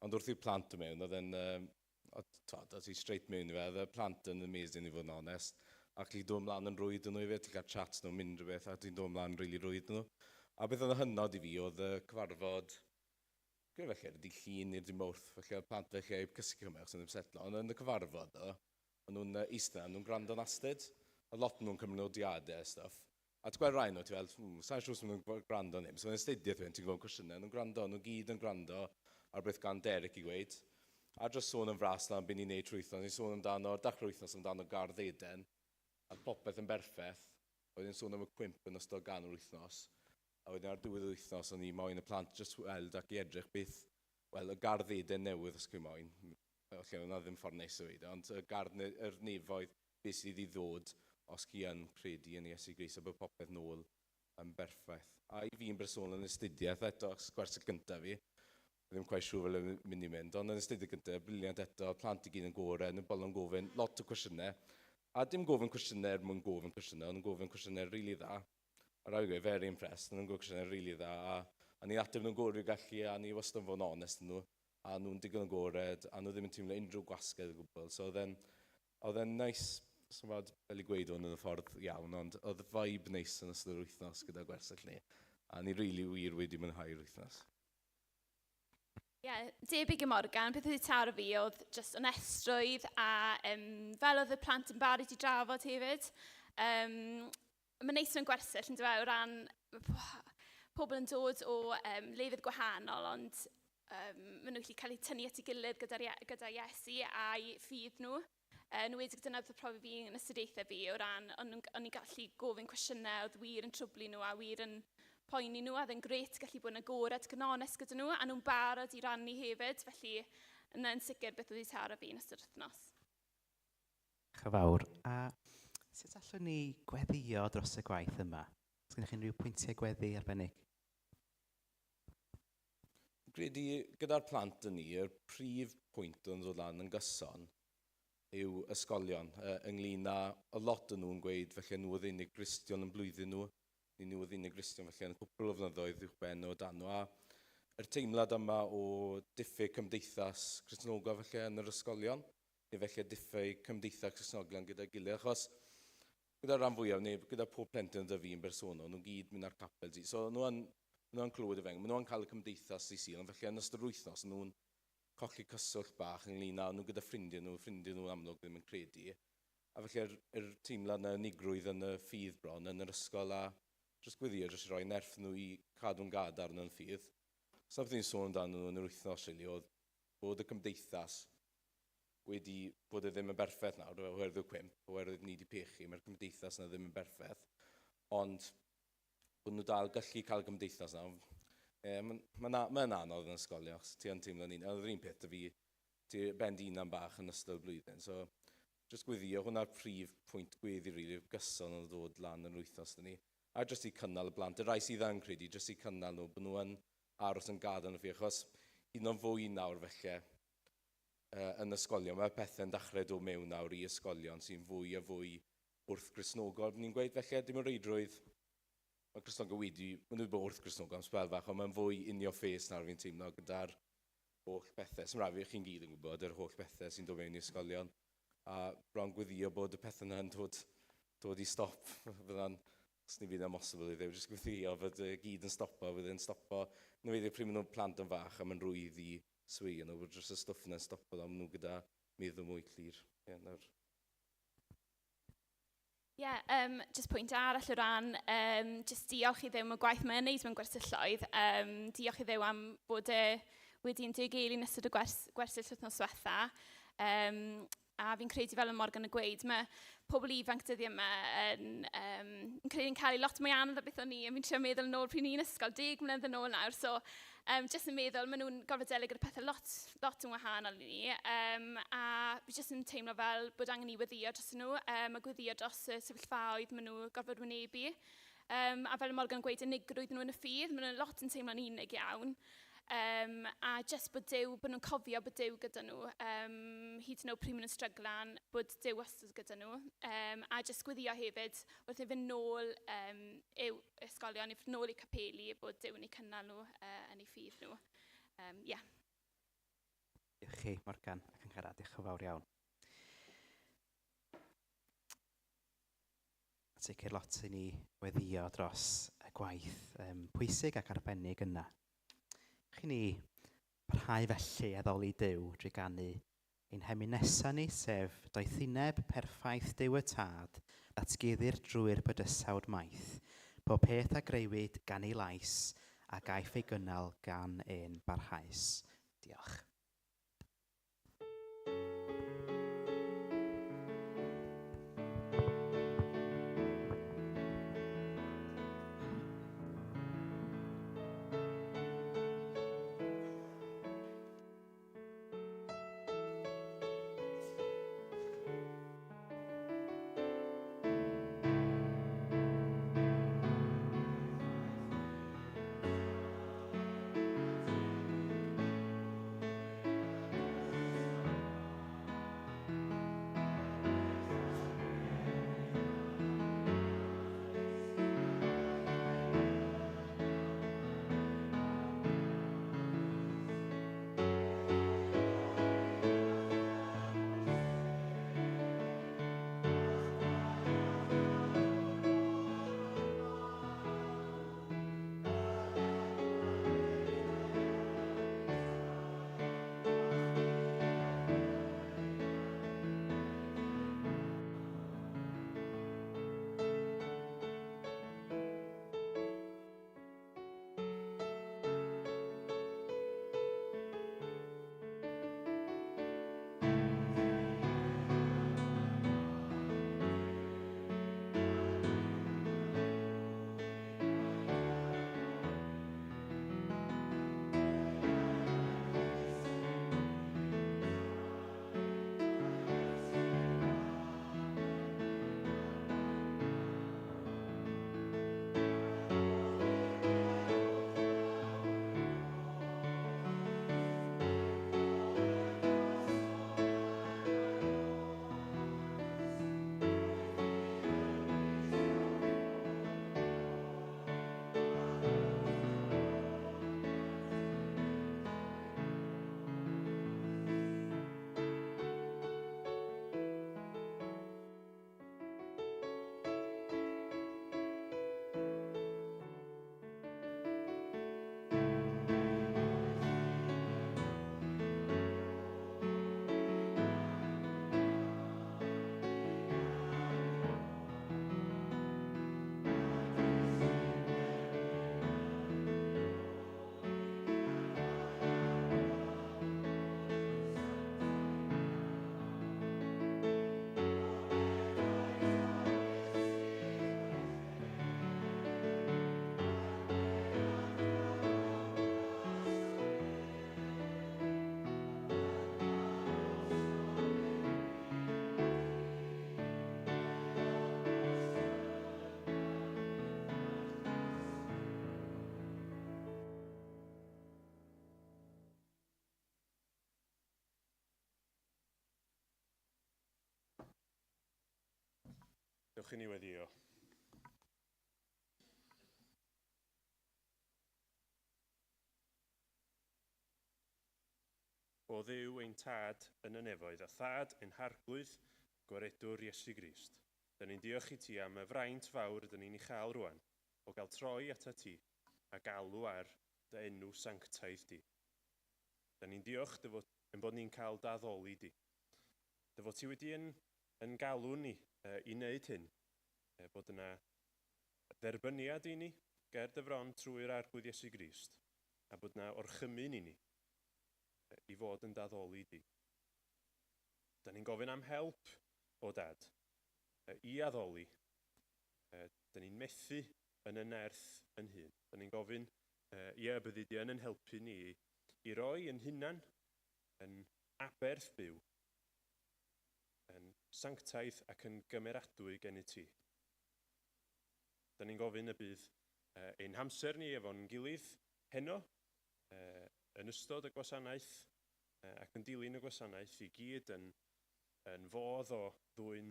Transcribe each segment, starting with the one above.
Ond wrth i'r plant dod mewn, oedd e'n, twad, oedd hi straight mewn i fe, oedd y plant yn amazing i fod yn onest. Ac i dod ymlaen yn rwydd yn nhw i fe, ti'n cael chats nhw, mynd rhywbeth, a ti'n dod ymlaen rili really rwydd nhw. A beth oedd yn hynod i fi oedd y cyfarfod, gyda felly, ar y dydd Llun neu'r dydd Mawrth, felly oedd plant felly heb cysgu cymaint, achos o'n ddim setlo. Ond yn y cyfarfod, o, o'n nhw'n eistedd, o'n nhw'n gwrando'n astud. A lot o'n nhw'n cymryd nodiadau a stuff. A ti'n gweld rai nhw, ti fel, sa'n siŵr os maen nhw'n gwrando neu. So yn astudiaeth wedyn, ti'n gweld cwestiynau, nhw'n gwrando, nhw gyd yn gwrando ar beth gan Derek i gweud. A dros sôn yn fras na beth ni'n neud trwy wythnos, ni'n sôn amdano, dechrau'r wythnos amdano Gardd Eden, a popeth yn berffaith. Wedyn sôn am y cwymp yn ystod gan yr wythnos. A wedyn ar diwedd yr wythnos, o'n i moyn y plant jyst weld ac i edrych beth, wel, y Gardd Eden newydd os chi moyn. Felly, hwnna ddim ffordd neis o weud, ond y gardd, yr nefoedd, beth sydd i ddod os chi yn credu yn Iesu Grist a bod popeth nôl yn berffaith. A i fi'n bersonol yn astudiaeth eto, achos gwersyll gyntaf fi, ddim quite siŵr fel yn mynd i mynd, ond yn astudiaeth gyntaf, brilliant eto, plant i gyd yn gore, yn bolon gofyn lot o cwestiynau. A dim gofyn cwestiynau er mwyn gofyn cwestiynau, ond yn gofyn cwestiynau rili really dda. A rhaid i gweud, very impressed, ond yn gofyn cwestiynau rili really dda. A ni'n ateb nhw'n gorau gallu, a ni wastad yn fod yn onest yn nhw. A nhw'n digon agored, a nhw ddim yn teimlo unrhyw gwasgedd o gwbl. So oedd e'n nice, so fod, fel i gweud hwn yn y ffordd iawn, ond oedd vibe neis yn ystod yr wythnos gyda gwersyll ni. A ni rili really wir wedi mwynhau'r wythnos. Ie, yeah, debyg i Morgan, beth oedd taro fi oedd just onestrwydd a fel oedd y plant yn barod i drafod hefyd. Mae'n neis mewn gwersyll yn dweud o ran pobl yn dod o lefydd gwahanol, ond maen nhw'n gallu cael eu tynnu at ei gilydd gyda Iesu a'i ffydd nhw. Yn enwedig dyna oedd y profi fi yn astudiaethau fi o ran, o'n i'n gallu gofyn cwestiynau oedd wir yn trwblu nhw a wir yn poeni nhw, a oedd e'n grêt gallu bod yn agored ac yn onest gyda nhw, a nhw'n barod i rannu hefyd, felly yna'n sicr beth oedd wedi taro fi yn ystod wythnos. Diolch yn fawr. A sut allwn ni gweddio dros y gwaith yma? Os gennych chi unrhyw pwyntiau gweddi arbennig? Credu gyda'r plant yn ni, y prif pwynt yn dod lan yn gyson yw ysgolion, ynglyn â y lot yn nhw'n gweud felly nhw oedd unig Gristion yn blwyddyn nhw, neu nhw oedd unig Gristion felly yn y cwpl o flynyddoedd uwch ben o dan nhw. A yr teimlad yma o diffyg cymdeithas Cristnogol felly yn yr ysgolion, neu felly diffyg cymdeithas Cristnogion gyda'i gilydd, achos gyda'r rhan fwyaf, neu gyda pob plentyn da fi yn bersonol, nhw'n gyd mynd ar capel. So nhw yn clywed y feng, maen nhw'n cael y cymdeithas i Sul, ond felly yn ystod yr wythnos, nhw'n colli cyswllt bach ynglyn â nhw gyda ffrindiau nhw amlwg ddim yn credu. A felly yr teimlad na unigrwydd yn y ffydd bron yn yr ysgol a jyst gweddio, jyst rhoi nerth nhw i cadw'n gadarn yn ffydd. So beth ni'n sôn amdano nhw yn yr wythnos, really, oedd bod y cymdeithas wedi bod e ddim yn berffaith nawr, oherwydd y cwymp, oherwydd ni wedi pechu, mae'r cymdeithas yna ddim yn berffaith. Ond bod nhw dal gallu cael cymdeithas nawr, e, mae'n ma, ma anodd yn ysgolion, achos ti yn teimlo'n un. Oedd yr un peth, fi, ti ben dy hunan bach yn ystod y blwyddyn. So, jyst gweddio, hwnna'r prif pwynt gweddi, really, gyson yn dod lan yn wythnos ni. A jyst i cynnal y blant, y rai sydd yn credu, jyst i cynnal nhw, bod nhw yn aros yn gadarn y ffydd, achos un o'n fwy nawr felly yn ysgolion, mae pethau'n dechrau dod mewn nawr i ysgolion sy'n fwy a fwy wrth Gristnogol. Ni'n gweud felly, dim yn reidrwydd, mae Cristnogol wedi, maen nhw wedi bod wrth Gristnogol am sbel fach, ond mae'n fwy in your face nawr fi'n teimlo gyda'r holl bethau. Sy'n rhaid fi, chi'n gyd yn gwybod, yr holl bethau sy'n dod mewn i ysgolion. A bron gweddio bod y pethau yna'n dod i stop. Fydda'n, os ni fydd amhosibl i ddew, jyst gweddio fod y gyd yn stopo, fydd e'n stopo. Nhw wedi pryd maen nhw'n plant yn fach a mae'n rwydd i swio nhw, bod dros y stwff yna'n stopo, a maen nhw gyda meddwl mwy clir. Yeah, nawr. Ie, yeah, just pwynt arall o ran, just diolch i Dduw am y gwaith mae'n neud mewn gwersylloedd. Diolch i Dduw am bod e wedi'n diogelu yn ystod y gwersyll wythnos diwetha. A fi'n credu fel y Morgan yn gweud, mae pobl ifanc dyddiau yma yn credu yn cael ei lot mwy anodd o beth o'n i. A fi'n trio meddwl yn ôl pryd ni'n ysgol, 10 mlynedd yn ôl nawr. So, just yn meddwl, maen nhw'n gorfod delio gyda pethau lot, lot yn wahanol i ni. A fi jyst yn teimlo fel bod angen i weddio dros nhw, a gweddio dros y sefyllfaoedd maen nhw gorfod wynebu. A fel y Morgan yn gweud, unigrwydd nhw yn y ffydd, maen nhw'n lot yn teimlo'n unig iawn. A just bod Duw, bod nhw'n cofio bod Duw gyda nhw, hyd yn oed pryd maen nhw'n stryglan, bod Duw wastad gyda nhw. A just gweddio hefyd wrth i fynd nôl i'w ysgolion, i fynd nôl i capeli, bod Duw yn eu cynnal nhw yn eu ffydd nhw. Yeah. chi, Morgan ac Angharad. Diolch yn fawr iawn. Sicr lot i ni weddio dros y gwaith pwysig ac arbennig yna. Chi ni parhau felly addoli Duw drwy ganu ein hemyn nesaf ni, sef doethineb perffaith Duw y Tad, ddatguddir drwy'r bydysawd maith, pob peth a greuwyd gan ei lais a gaiff ei gynnal gan ein barhaus. Diolch. Dewch i ni weddio. O Dduw ein Tad yn y nefoedd a Thad ein Harglwydd Gwaredwr Iesu Grist. Dyn ni'n diolch i ti am y fraint fawr dyn ni'n ei chael rwan o gael troi atat ti a galw ar dy enw sanctaidd di. Dyn ni'n diolch dy fod, ein bod ni'n cael d'addoli di. Dy fod ti wedi yn galw ni i wneud hyn, bod yna dderbyniad i ni ger dy fron trwy'r Arglwydd Iesu Grist, a bod yna orchymyn i ni i fod yn d'addoli di. Da ni'n gofyn am help o Dad i addoli. Da ni'n methu yn y nerth yn hun. Da ni'n gofyn, ie, byddi di yn helpu ni i roi yn hunan yn aberth byw, yn sanctaidd ac yn gymeradwy gen i ti. Da ni'n gofyn y bydd ein hamser ni efo'n gilydd heno, yn ystod y gwasanaeth ac yn dilyn y gwasanaeth i gyd yn fodd o ddwyn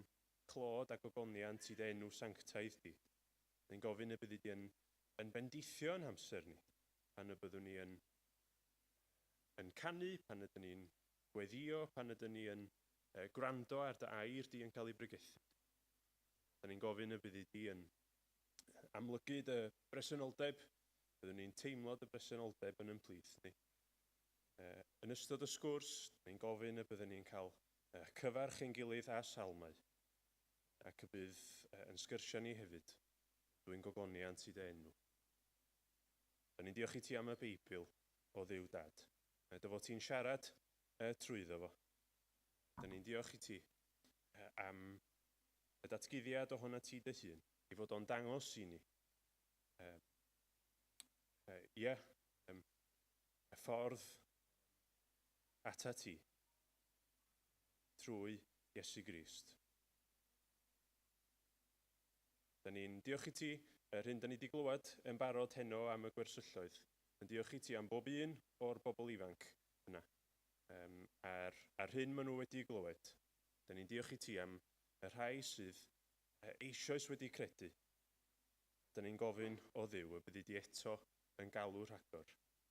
clod ac ogoniant i dy enw sanctaidd di. Ni'n gofyn y byddi di yn bendithio yn hamser ni, pan y byddwn ni yn canu, pan ydyn ni'n gweddio, pan ydyn ni yn gwrando ar dy air di yn cael ei bregethu. Da ni'n gofyn y byddi di yn amlygu dy bresenoldeb, byddwn ni'n teimlo dy bresenoldeb yn ein plith ni. Yn ystod y sgwrs, da ni'n gofyn y byddwn ni'n cael cyfarch ein gilydd a salmau, ac y bydd yn sgyrsiau ni hefyd, dwi'n gogoniant i dy enw. Da ni'n diolch i ti am y Beibl o Dduw Dad. Dy fod ti'n siarad trwyddo fo. Da ni'n diolch i ti am y datguddiad ohona ti dy hun, i fod o'n dangos i ni. Ie, y ffordd ata ti trwy Iesu Grist. Da ni'n diolch i ti yr hyn da ni wedi glywed yn barod heno am y gwersylloedd. Yn diolch i ti am bob un o'r bobl ifanc yna. A'r hyn maen nhw wedi glywed. Da ni'n diolch i ti am y rhai sydd eisoes wedi credu. Da ni'n gofyn o Dduw y byddi di eto yn galw rhagor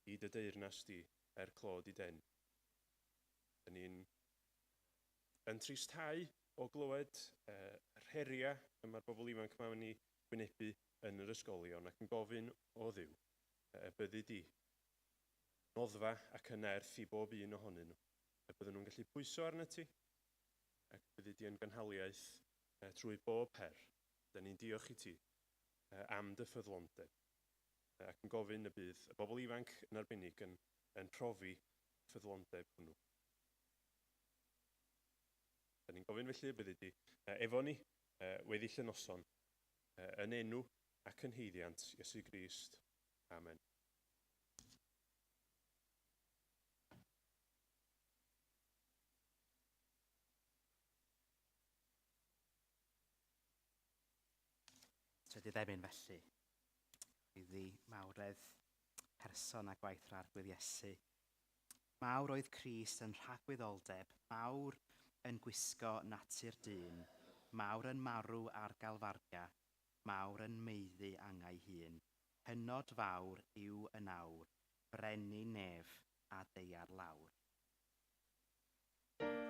i dy deyrnas di er clod i den. Da ni'n yn tristhau o glywed yr heriau y mae'r bobl ifanc yma yn ei wynebu yn yr ysgolion ac yn gofyn o Dduw y byddi di noddfa ac yn nerth i bob un ohonyn nhw. Y bydden nhw'n gallu pwyso arnat ti ac byddi di yn gynhaliaeth trwy bob her. Da ni'n diolch i ti am dy ffyddlondeb ac yn gofyn y bydd y bobl ifanc yn arbennig yn profi ffyddlondeb hwnnw. Da ni'n gofyn felly y byddi di efo ni weddill y noson yn enw ac yn haeddiant Iesu Grist. Amen. Trydydd emyn felly, iddi mawredd person a gwaith yr Arglwydd Iesu. Mawr oedd Crist yn rhagwyddoldeb, mawr yn gwisgo natur dyn, mawr yn marw ar Galfaria, mawr yn maeddu angau hun. Hynod fawr yw yn awr, brenin nef a daear lawr. Amen.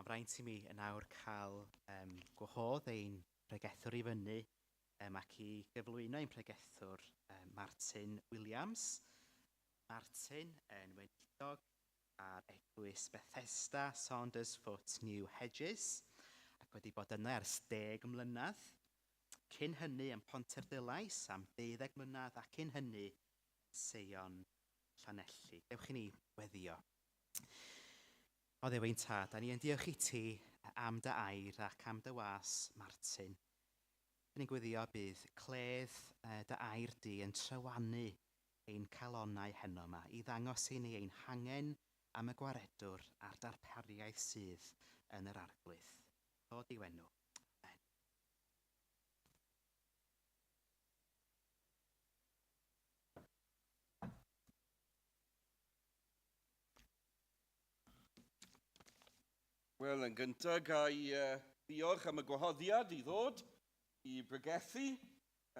Mae'n fraint i mi yn awr cael um, gwahodd ein pregethwr i fyny um, ac i gyflwyno ein pregethwr um, Martin Williams. Martin yn weinidog ar eglwys Bethesda Saundersfoot New Hedges ac wedi bod yna ers 10 mlynedd. Cyn hynny yn Pontarddulais am 12 mlynedd a cyn hynny yn Seion Llanelli. Dewch i ni weddio. O Dduw ein Tad, da ni yn diolch i ti am dy air ac am dy was Martin. Da ni'n gweddio bydd cledd dy air di yn trywanu ein calonnau heno yma i ddangos i ni ein hangen am y Gwaredwr a'r darpariaeth sydd yn yr Arglwydd. Clod i'w enw. Amen. Wel, yn gyntaf, ga i ddiolch am y gwahoddiad i ddod i bregethu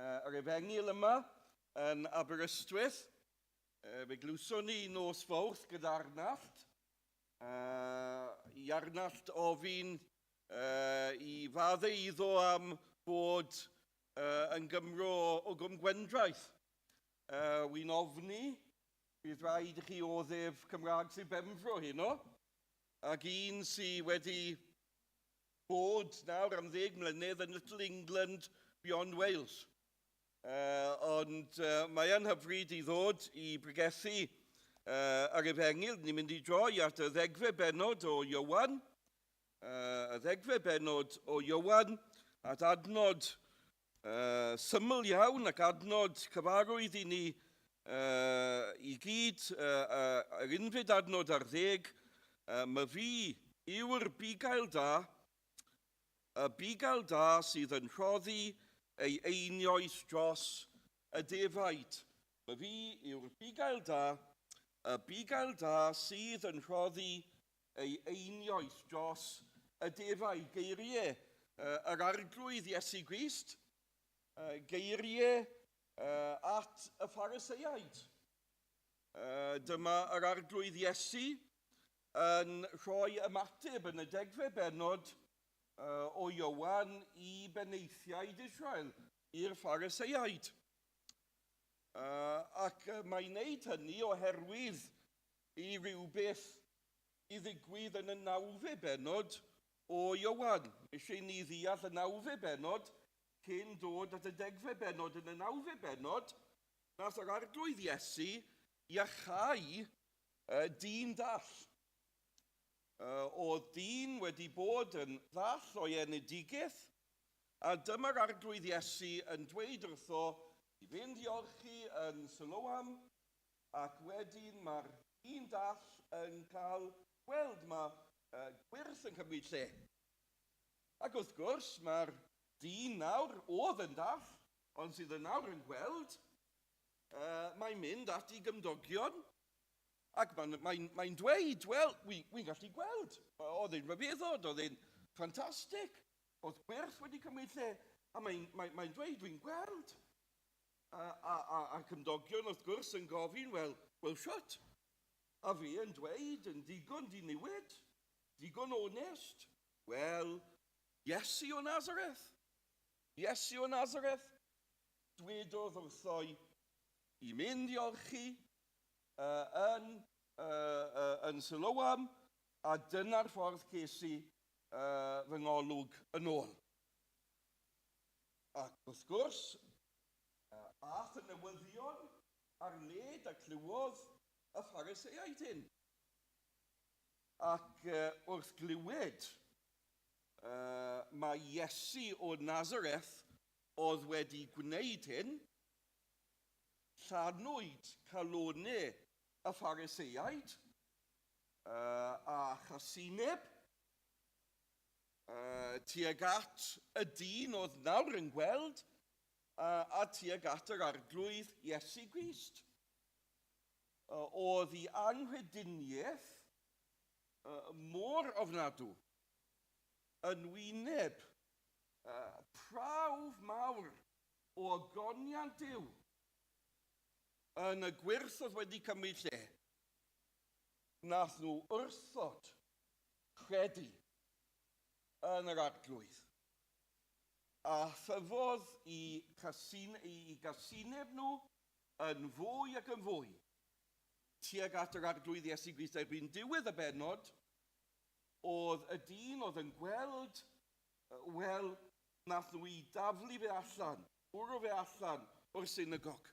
yr efengyl yma yn Aberystwyth. Fe glywson ni nos Fawrth gyda Arnallt. I Arnallt ofyn i faddau iddo am bod yn Gymro o Gwm Gwendraeth. Wy'n ofni bydd rhaid i chi oddef Cymraeg Sir Benfro heno, ac un sydd wedi bod nawr am 10 mlynedd yn Little England beyond Wales. Ond mae yn hyfryd i ddod i bregethu yr efengyl. Ni'n mynd i droi at y ddegfed bennod o Iowan. Y ddegfed bennod o Iowan, at adnod syml iawn ac adnod cyfarwydd i ni i gyd, yr unfed adnod ar ddeg, "My fi yw'r bugail da, y bugail da sydd yn rhoddi ei einioes dros y defaid." My fi yw'r bugail da, y bugail da sydd yn rhoddi ei einioes dros y defaid. Geiriau yr Arglwydd Iesu Grist, geiriau at y Phariseiaid. Dyma yr Arglwydd Iesu yn rhoi ymateb yn y degfed bennod o Iowan i benaethiaid Israel, i'r Phariseiaid. Ac mae'n wneud hynny oherwydd i rywbeth i ddigwydd yn y nawfed bennod o Iowan. Eisiau ni ddeall y nawfed bennod cyn dod at y degfed bennod. Yn y nawfed bennod, nath yr Arglwydd Iesu iachau dyn dall. Oedd dyn wedi bod yn ddall o'i enedigaeth, a dyma'r Arglwydd Iesu yn dweud wrtho i fynd i olchi yn Siloam, ac wedyn mae'r dyn dall yn cael gweld, mae gwyrth yn cymryd lle. Ac wrth gwrs, mae'r dyn nawr, oedd yn dall, ond sydd yn nawr yn gweld, mae'n mynd at ei gymdogion, ac mae'n dweud, wel, wy'n gallu gweld. Oedd e'n rhyfeddod, oedd e'n ffantastig, oedd gwyrth wedi cymryd lle, a mae'n dweud, "Wy'n gweld." A cymdogion, wrth gwrs, yn gofyn, "Wel, shwt?" A fi yn dweud, yn digon diniwed, digon onest, "Wel, Iesu o Nazareth. Iesu o Nazareth dwedodd wrtho i mynd i olchi yn Siloam, a dyna'r ffordd ces i fy ngolwg yn ôl." Ac wrth gwrs, ath y newyddion ar led a clywodd y Phariseiaid hyn. Ac wrth glywed mae Iesu o Nazareth oedd wedi gwneud hyn, llanwyd calonau y Phariseiaid a chasineb tuag at y dyn oedd nawr yn gweld a tuag at yr Arglwydd Iesu Grist. Oedd ei anghrediniaeth mor ofnadw yn wyneb prawf mawr o ogoniant Duw yn y gwyrth oedd wedi cymryd lle. Nath nhw wrthod credu. yn yr Arglwydd. A thyfodd i gasineb nhw yn fwy ac yn fwy tuag at yr Arglwydd Iesu Grist. Erbyn diwedd y bennod, oedd y dyn oedd yn gweld, wel, nath nhw i daflu fe allan, bwrw fe allan o'r synagog.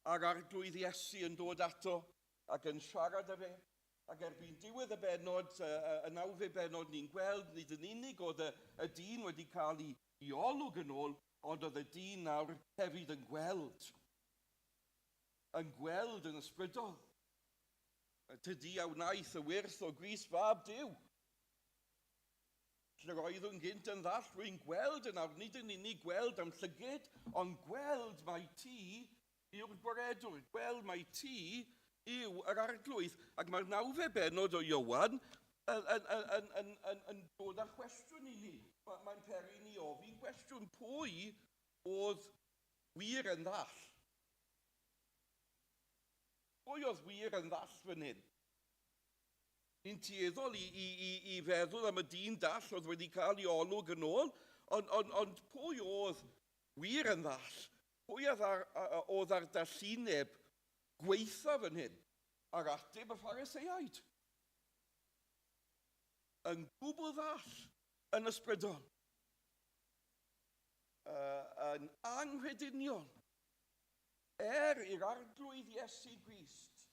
A'r Arglwydd Iesu yn dod ato ac yn siarad â fe. Ac erbyn diwedd y bennod, y nawfed bennod, ni'n gweld, nid yn unig oedd y dyn wedi cael ei olwg yn ôl, ond oedd y dyn nawr hefyd yn gweld. Yn gweld yn ysbrydol. Tydi a wnaeth y wyrth o Grist fab Duw. Lle roeddwn gynt yn ddall, rwy'n gweld yn awr, nid yn unig gweld am llygid, ond gweld mai ti yw'r gwaredwr, gweld mai ti yw yr Arglwydd. Ac mae'r nawfed bennod o Ioan yn dod â chwestiwn i ni. Mae'n peri ni ofyn gwestiwn, pwy oedd wir yn ddall? Pwy oedd wir yn ddall fan hyn? Ni'n tueddol i feddwl am y dyn dall oedd wedi cael ei olwg yn ôl, ond pwy oedd wir yn ddall? Pwy oedd ar dallineb gweitha fan hyn? A'r ateb y Phariseaid. Yn gwbl ddall yn ysbrydol. Yn anghrediniol. I'r Arglwydd Iesu Grist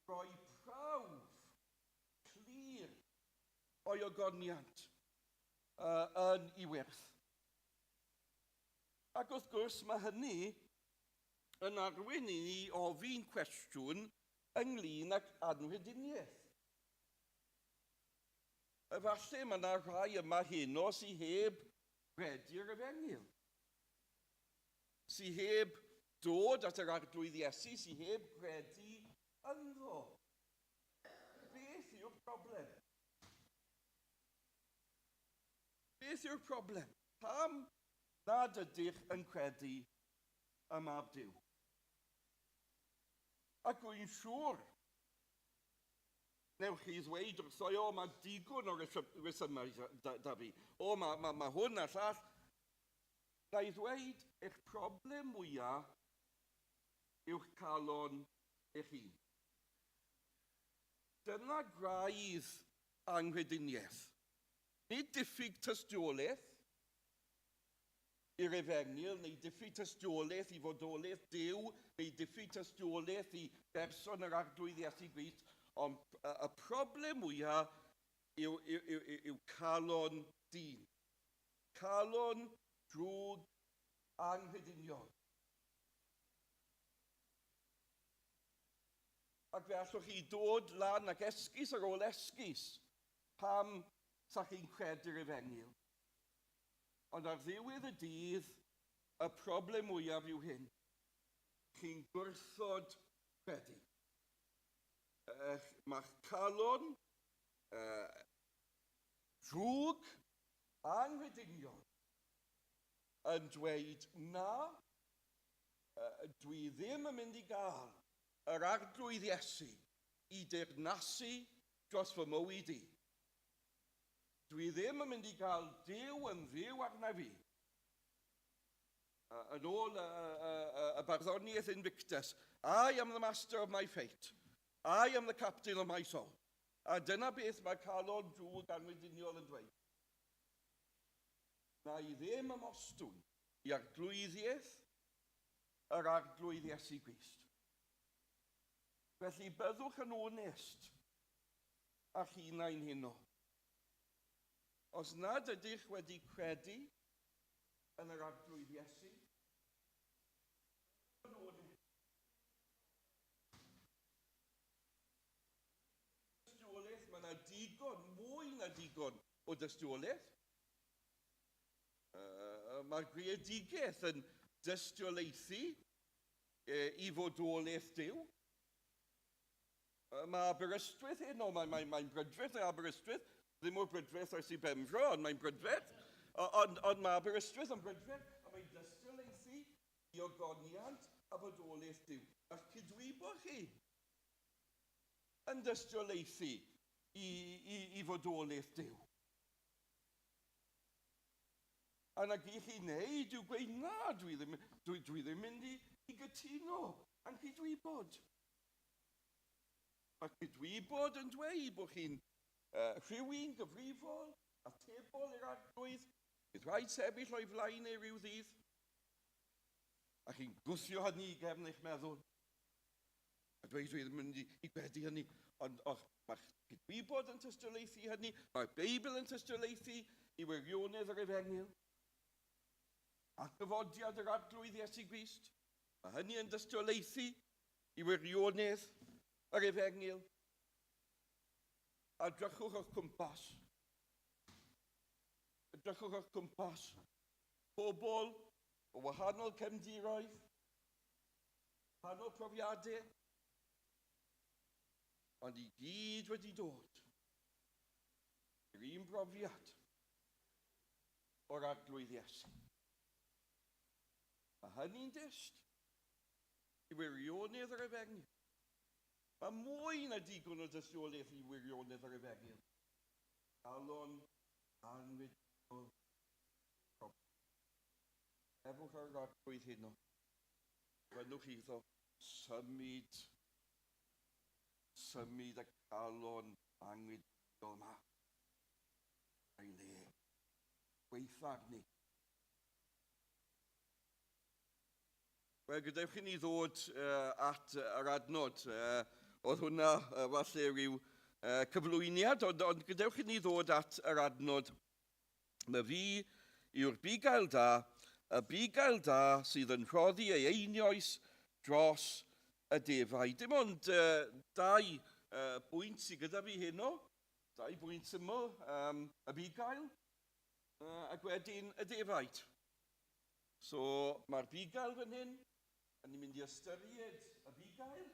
roi prawf clir o'i ogoniant yn ei wyrth. Ac wrth gwrs mae hynny yn arwain i ni ofyn cwestiwn ynglyn ag anghrediniaeth. Efallai mae yna rhai yma heno sydd heb gredu'r efengyl, sydd heb dod at yr Arglwydd Iesu, sydd heb gredu ynddo. Beth yw'r broblem? Beth yw'r broblem? Pam nad ydych yn credu y Mab Duw? Ac wy'n siŵr, newch chi ddweud wrtho i, o, mae digon o resymau da fi. O, mae hwn a llall. Na i ddweud, eich problem mwyaf yw'ch calon eich hun. Dyna graidd anghrediniaeth. Nid diffyg tystiolaeth i'r efengyl, neu diffyg tystiolaeth i fodolaeth Duw, neu diffyg tystiolaeth i berson yr Arglwydd Iesu Grist, ond y problem mwyaf yw calon dyn. Calon drwg anghrediniol. Ac fe allwch chi dod lan ac esgus ar ôl esgus pam sa chi'n credu'r efengyl. Ond ar ddiwedd y dydd, y problem mwyaf yw hyn. Chi'n gwrthod credu. Mae'ch calon drwg anghrediniol yn dweud na, dwi ddim yn mynd i gael yr Arglwydd Iesu i deyrnasu dros fy mywyd i. Dwi ddim yn mynd i gael Duw yn Dduw arna fi. Yn ôl y barddoniaeth Invictus, I am the master of my fate. I am the captain of my soul. A dyna beth mae calon drwg anghrediniol yn dweud. Na i ddim ymostwng i arglwyddiaeth yr Arglwydd Iesu Grist. Felly byddwch yn onest â'ch hunain heno. Os nad ydych wedi credu yn yr Arglwydd Iesu, yn onest. Dystiolaeth, mae yna digon, mwy na digon o dystiolaeth. Mae'r greadigaeth yn dystiolaethu i fodolaeth Duw. Mae Aberystwyth heno, mae'n brydferth yn Aberystwyth, ddim mor brydferth â Sir Benfro, ond mae'n brydferth. Ond mae Aberystwyth yn brydferth, a mae'n dystiolaethu i ogoniant a fodolaeth Duw. A'ch cydwybod chi yn dystiolaethu i fodolaeth Duw. A na gyd chi'n neud yw gweud, na, dwi ddim, dwi, dwi ddim mynd i, i gytuno a'n cydwybod. Mae cydwybod yn dweud bod chi'n rhywun gyfrifol, atebol i'r arglwydd, bydd rhaid sefyll o'i flaen ei ryw ddydd. A chi'n gwthio hynny i gefn eich meddwl. A dweud dwi ddim yn mynd i, i gredu hynny, ond och, mae'ch cydwybod yn tystiolaethu hynny, mae'r Beibl yn tystiolaethu i wirionedd yr efengyl. Atgyfodiad yr arglwydd Iesu Grist. Mae hynny yn dystiolaethu i wirionedd yr efengyl. A drychwch o'ch cwmpas. Edrychwch o'ch cwmpas. Pobl o wahanol cefndiroedd, wahanol profiadau, ond i gyd wedi dod i'r un brofiad o'r arglwydd Iesu. Mae hynny'n dyst i wirionedd yr efengyl. Mae mwy na digon o dystiolaeth i wirionedd yr efengyl. Calon anfeidrol. Efwch ar yr arglwydd heno. Gofynnwch iddo symud, symud y calon anghrediniol yma o'i le. Gweitha arni. Wel, gadewch i ni ddod at yr adnod. Oedd hwnna falle rhyw cyflwyniad, ond, ond gadewch i ni ddod at yr adnod. Mae fi yw'r bugail da, y bugail da sydd yn rhoddi ei einioes dros y defaid. Dim ond dau bwynt sydd gyda fi heno, dau bwynt syml, y bugail ac wedyn y defaid. So mae'r bugail fan hyn, a ni'n mynd i ystyried y bugail,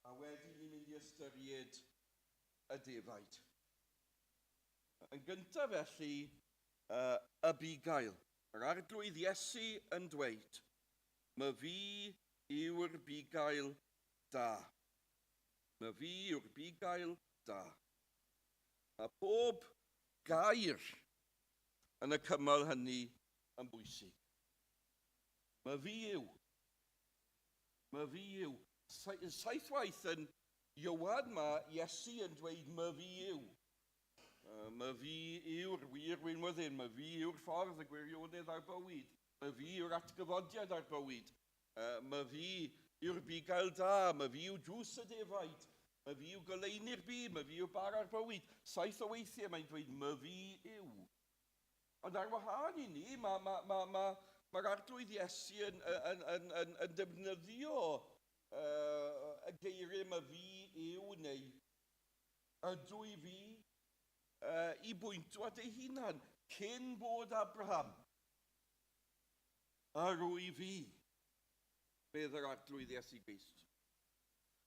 a wedyn ni'n mynd i ystyried y defaid. Yn gyntaf felly, y bugail. Yr arglwydd Iesu yn dweud, My fi yw'r bugail da. My fi yw'r bugail da. Mae pob gair yn y cymal hynny yn bwysig. Mae fi yw. Mae fi yw. Saith waith yn Iowan mae Iesu yn dweud my fi yw. My fi yw'r wir winwyddyn, my fi yw'r ffordd, y gwirionedd a'r bywyd. My fi yw'r atgyfodiad a'r bywyd. My fi yw'r bugail da, my fi yw drws y defaid. My fi yw goleuni'r byd, my fi yw bar a'r bywyd. Saith o weithiau mae'n dweud my fi yw. Ond ar wahân i ni, mae'r ma, ma, ma, ma arglwydd Iesu yn, yn, yn, yn, yn defnyddio y geiriau mae fi yw neu ydw i fi i bwyntio at ei hunan cyn bod Abraham. Yr wyf fi, medd yr arglwydd Iesu Grist.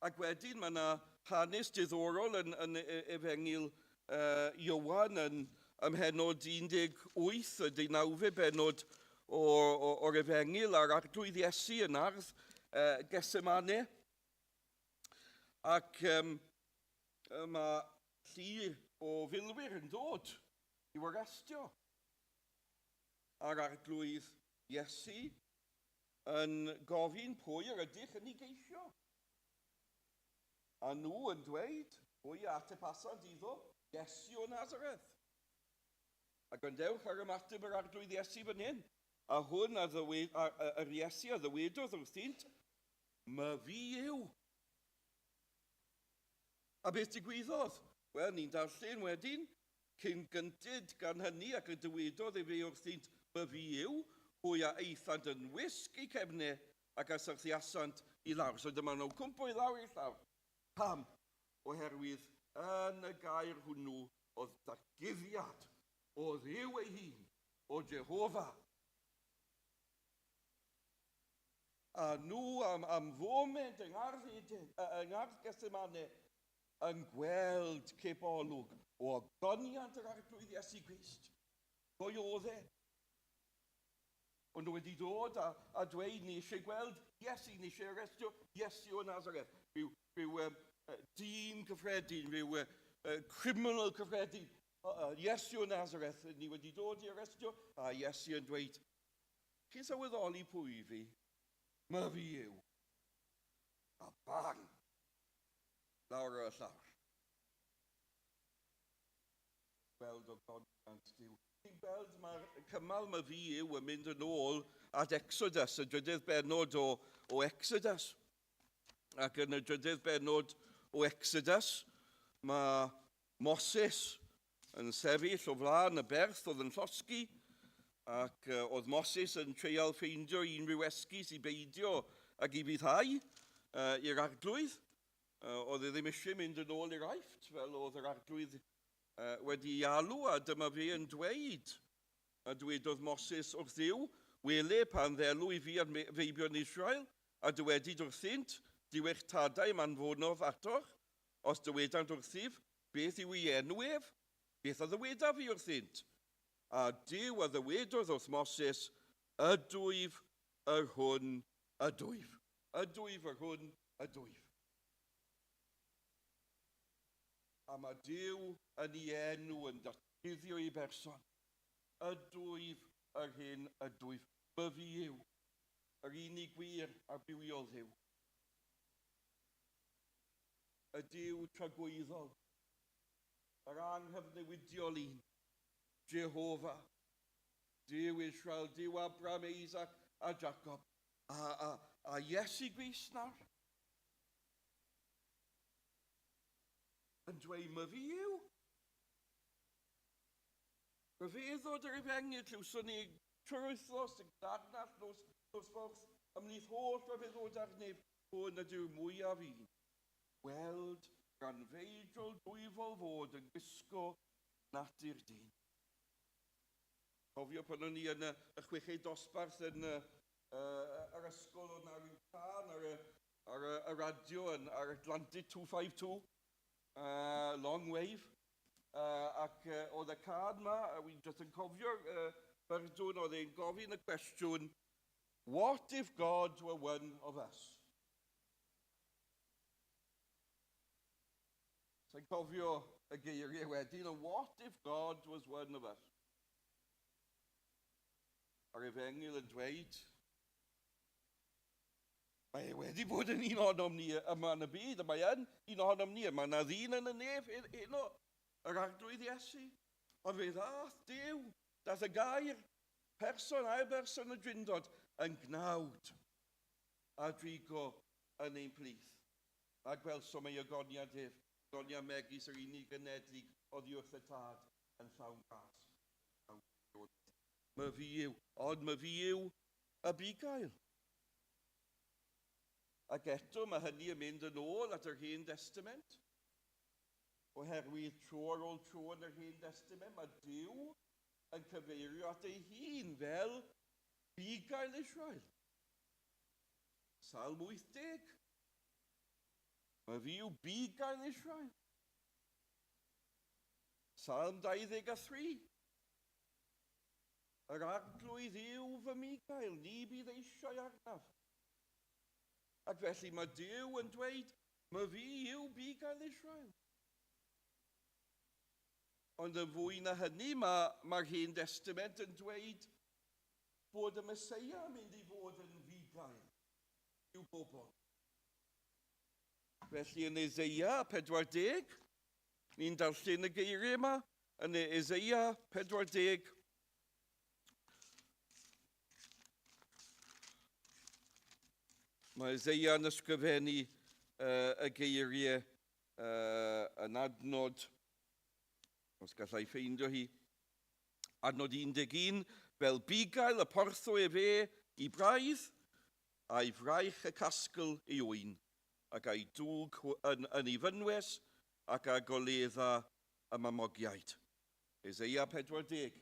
Ac wedyn mae yna hanes diddorol yn, yn Efengyl Iowan yn ym mhennod 18, y deunawfed bennod o'r Efengyl a'r arglwydd Iesu yn ardd Gethsemane. Ac mae llu o filwyr yn dod i'w arestio. A'r arglwydd Iesu yn gofyn pwy yr ydych yn ei geisio. A nhw yn dweud, pwy a atebasant iddo? Iesu o Nazareth. A gwrandewch ar ymateb yr arglwydd Iesu fan hyn. A hwn a ddywed, a, a, yr Iesu a ddywedodd wrthynt, my fi yw. A beth digwyddodd? Wel, ni'n darllen wedyn, cyn gynted gan hynny ac y dywedodd efe wrthynt, my fi yw, hwy a aethant yn wisg eu cefnau ac a syrthiasant i lawr. So dyma nhw'n cwmpo i lawr i'r llawr. Pam? Oherwydd yn y gair hwnnw oedd datguddiad o Dduw ei hun, o Jehofa. A nhw am, am foment yng Ngardd Eden, yng Ngardd Gethsemane, yn gweld cip olwg o ogoniant yr Arglwydd Iesu Grist. Pwy oedd e? Ond nhw wedi dod a, a dweud, ni eisiau gweld Iesu, ni eisiau arestio Iesu o Nazareth. Rhyw, rhyw dyn cyffredin, rhyw criminal cyffredin. Iesu o Nazareth, ni wedi dod i arestio, a Iesu yn dweud, chi'n sylweddoli pwy fi? Mae fi yw. A bang! Lawr y llawr. Gweld o goniant Duw. Chi'n gweld mae'r cymal mae fi yw yn mynd yn ôl at Exodus, y drydydd bennod o, o Exodus. Ac yn y drydydd bennod o Exodus, mae Moses yn sefyll o flaen y berth oedd yn llosgi, ac oedd Moses yn treial ffeindio unrhyw esgus i beidio ag i fyddhau i'r arglwydd. Oedd e ddim eisiau mynd yn ôl i'r Aifft, fel oedd yr arglwydd wedi ei alw, a dyma fe yn dweud, a dwedodd Moses wrth Dduw, wele pan ddelw i fi ar feibion Israel, a dywedyd wrthynt, Duw eich tadau am anfonodd atoch, os dywedant wrthyf, beth yw ei enw ef? Beth a ddywedaf fi wrthynt? A Duw a ddywedodd wrth Moses, Ydwyf yr hwn ydwyf. Ydwyf yr hwn ydwyf. A mae Duw yn ei enw yn datguddio ei berson. Ydwyf yr hyn ydwyf. My fi yw, yr unig gwir a bywiol Dduw. Y Duw tragwyddol, yr anghyfnewidiol un, Jehofa, Duw Israel, Duw Abraham, Isaac a Jacob, a, a, a Iesu Grist nawr. Yn dweud, my fi yw. Rhyfeddod yr efengyl, clywson ni trwy'r wythnos, y darnall nos, nos fawrth, ymhlith holl ryfeddodau'r nef, hwn ydyw'r mwyaf un. Weld ranfeidrol dwyfol fod yn gwisgo natur dyn. Cofio pan o'n i yn y, y chweched dosbarth yn y, yr ysgol oedd na rhyw tân ar y, ar y, y radio yn, ar Atlantic 252, long wave. Ac oedd y cân ma, a wi'n just yn cofio'r byrdwn, oedd e'n gofyn y cwestiwn, What if God were one of us? Sa'n cofio y geiriau wedyn, ond what if God was one of us? A'r efengyl yn dweud, mae e wedi bod yn un ohonom ni yma yn y byd, a mae yn un ohonom ni, a mae yna ddyn yn y nef heno, yr arglwydd Iesu. Ond fe ddath Duw, dath y gair, person ail berson y drindod, yn gnawd a drigo yn ein plith. A gwelsom ei ogoniad ef, ogoniad megis yr unig anedig oddi wrth y tad yn llawn gras. My fi yw, ond my fi yw y bugail. Ac eto mae hynny yn mynd yn ôl at yr Hen Testament. Oherwydd tro ar ôl tro yn yr Hen Testament, mae Duw yn cyfeirio at ei hun fel bugail Israel. Salm 80. Mae fi yw bugail Israel. Salm 23. Yr arglwydd yw fy mugail, ni bydd eisiau arnaf. Ac felly mae Duw yn dweud, mae fi yw bugail Israel. Ond yn fwy na hynny, mae'r mae Hen Testament yn dweud bod y Meseia yn mynd i fod yn fugail i'w bobl. Felly yn Eseia 40, ni'n darllen y geiriau yma, yn Eseia 40, Mae Eseia yn ysgrifennu y geiriau yn adnod, os gallai ffeindio hi, adnod 11, fel bugail y portho efe i braidd, a'i fraich y casgl ei ŵyn, ac a'i dwg yn, yn ei fynwes, ac a goledda y mamogiaid. Eseia 40,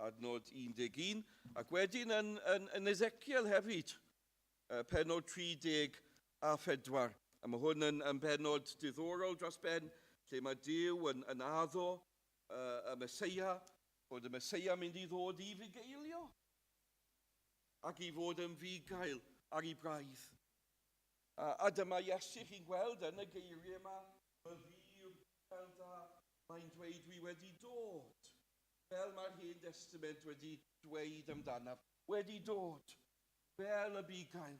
adnod 11, ac wedyn yn, yn, yn Ezekiel hefyd, penod 34. A mae hwn yn, yn benod diddorol dros ben, lle mae Duw yn, yn addo y Meseia, bod y Meseia mynd i ddod i fugeilio ac i fod yn fugail ar ei braidd. A, a dyma Iesu chi'n gweld yn y geiriau yma, y fi yw'r bugail da, mae'n dweud dwi wedi dod. fel mae'r Hen Destament wedi dweud amdanaf, wedi dod fel y bugail.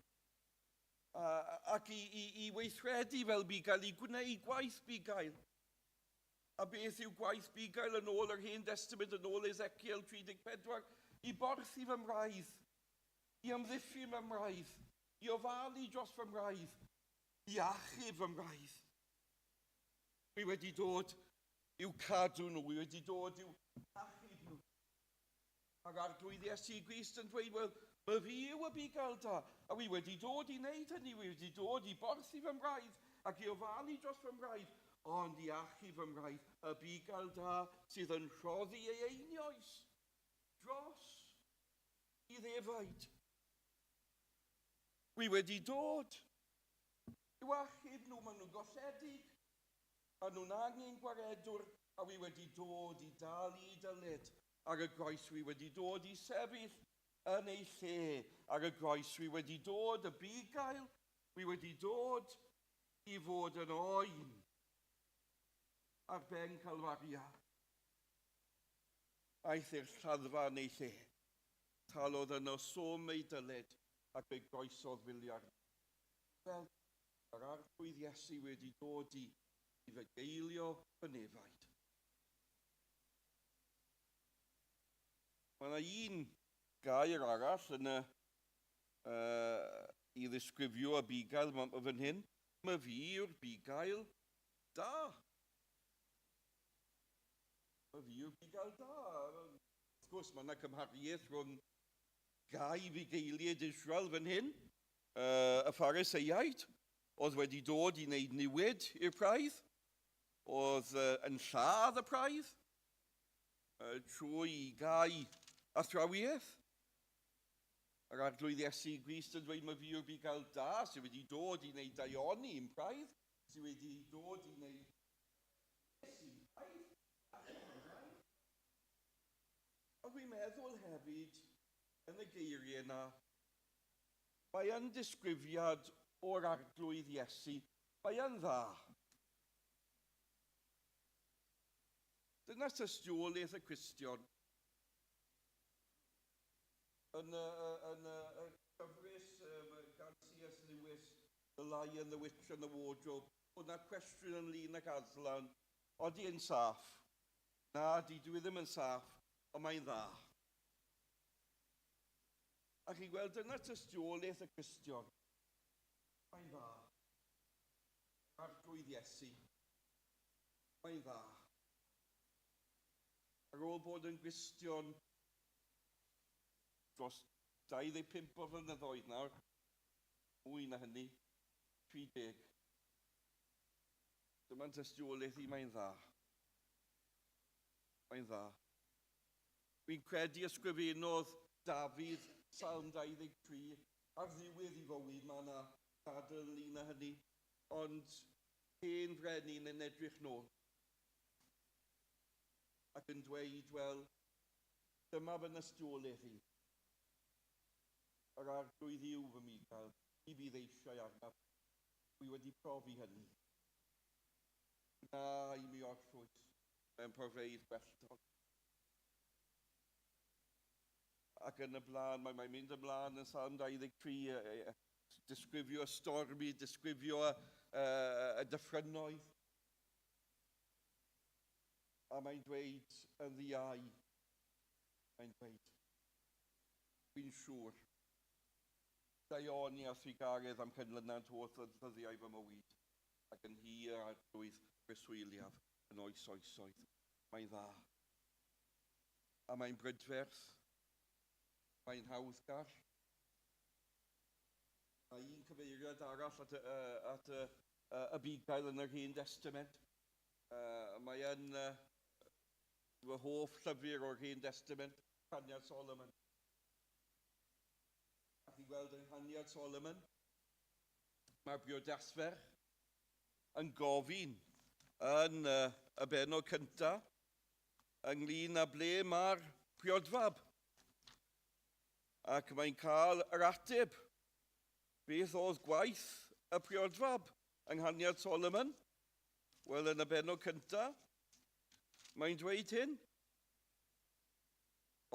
Ac i, i, i weithredu fel bugail, i gwneud gwaith bugail. A beth yw gwaith bugail yn ôl yr Hen Destament, yn ôl Ezekiel 34? I borthi fy mraidd, i amddiffyn fy mraidd, i ofalu dros fy mraidd, i achub fy mraidd. Wi wedi dod i'w cadw nhw, wi wedi dod i'w achub nhw. A'r Arglwydd Iesu Grist yn dweud, wel, mae fi yw y bugail da, a wi wedi dod i wneud hynny, wi wedi dod i borthi fy mraidd ac i ofalu dros fy mraidd, ond i achub fy mraidd, y bugail da sydd yn rhoddi ei einioes dros i ddefaid. Wi wedi dod i'w achub nhw, maen nhw'n golledig, maen nhw'n angen gwaredwr, a wi wedi dod i dalu dyled ar y groes, wi wedi dod i sefyll yn ei lle ar y groes, wi wedi dod y bugail, wi wedi dod i fod yn oen ar ben Calfaria. Aeth i'r lladdfa yn ei lle. Talodd yno swm ei dyled ac fe groesodd filiard. Fel yr Arglwydd Iesu wedi dod i, i fugeilio fy nefaid. Mae yna un gair arall yn y, uh, i ddisgrifio y bugail fan hyn. Mae fi yw'r bugail da. Mae fi yw'r bugail da. Wrth gwrs, mae yna cymhariaeth rhwng gau fugeiliaid Israel fan hyn, uh, y Phariseiaid, oedd wedi dod i wneud niwed i'r praidd, oedd uh, yn lladd y praidd, uh, trwy gau athrawiaeth. Yr Arglwydd Iesu Grist yn dweud mae fi yw'r bugail da sydd wedi dod i wneud daioni i'n praidd, sydd wedi dod i wneud i'n praidd, Ond dwi'n meddwl hefyd yn y geiriau yna, mae yn disgrifiad o'r Arglwydd Iesu, mae yn dda. Dyna tystiolaeth y Cristion. Yn y, yn y, y cyfres um, gan C.S. Lewis, The Lion, The Witch and the Wardrobe, oedd na cwestiwn ynglyn ag Aslan, odi yn saff? Na, di, dwi ddim yn saff, ond mae'n dda. A chi'n gweld, dyna tystiolaeth y Cristion. Mae'n dda. Arglwydd Iesu. Mae'n dda. Ar ôl bod yn Gristion dros 25 o flynyddoedd nawr, mwy na hynny, 30. Dyma'n tystiolaeth i, mae'n dda. Mae'n dda. Fi'n credu ysgrifennodd Dafydd Salm 23 ar ddiwedd i fywyd, mae yna ddadl ynglyn â hynny, ond hen frenin yn edrych nôl ac yn dweud, wel, dyma fy nystiolaeth i. Yr Arglwydd yw fy mugail, ni fydd eisiau arnaf. Wi wedi profi hynny. Gwna i mi orffwys mewn porfeydd gwelltog. Ac yn y blaen, mae mae'n mynd ymlaen yn Salm 23, e, disgrifio y stormi, disgrifio y, y, y dyffrynnoedd. A mae'n dweud yn ddiau, mae'n dweud, dwi'n siŵr, daioni a thrugaredd am cynlynant holl ddyddiau fy mywyd, ac yn hir Arglwydd breswyliaf yn oes oesoedd. Mae'n dda. A mae'n brydferth. Mae'n hawddgar. Mae un cyfeiriad arall at y, at y, y bugail yn yr Hen Testament. Mae yn fy hoff llyfr o'r Hen Testament, Rhaniad Solomon. A chi'n gweld yng Nghaniad Solomon, mae'r briodasferch yn gofyn yn y benod cyntaf ynglyn â ble mae'r priodfab. Ac mae'n cael yr ateb. Beth oedd gwaith y priodfab yng Nghaniad Solomon? Wel, yn y benod cyntaf, mae'n dweud hyn.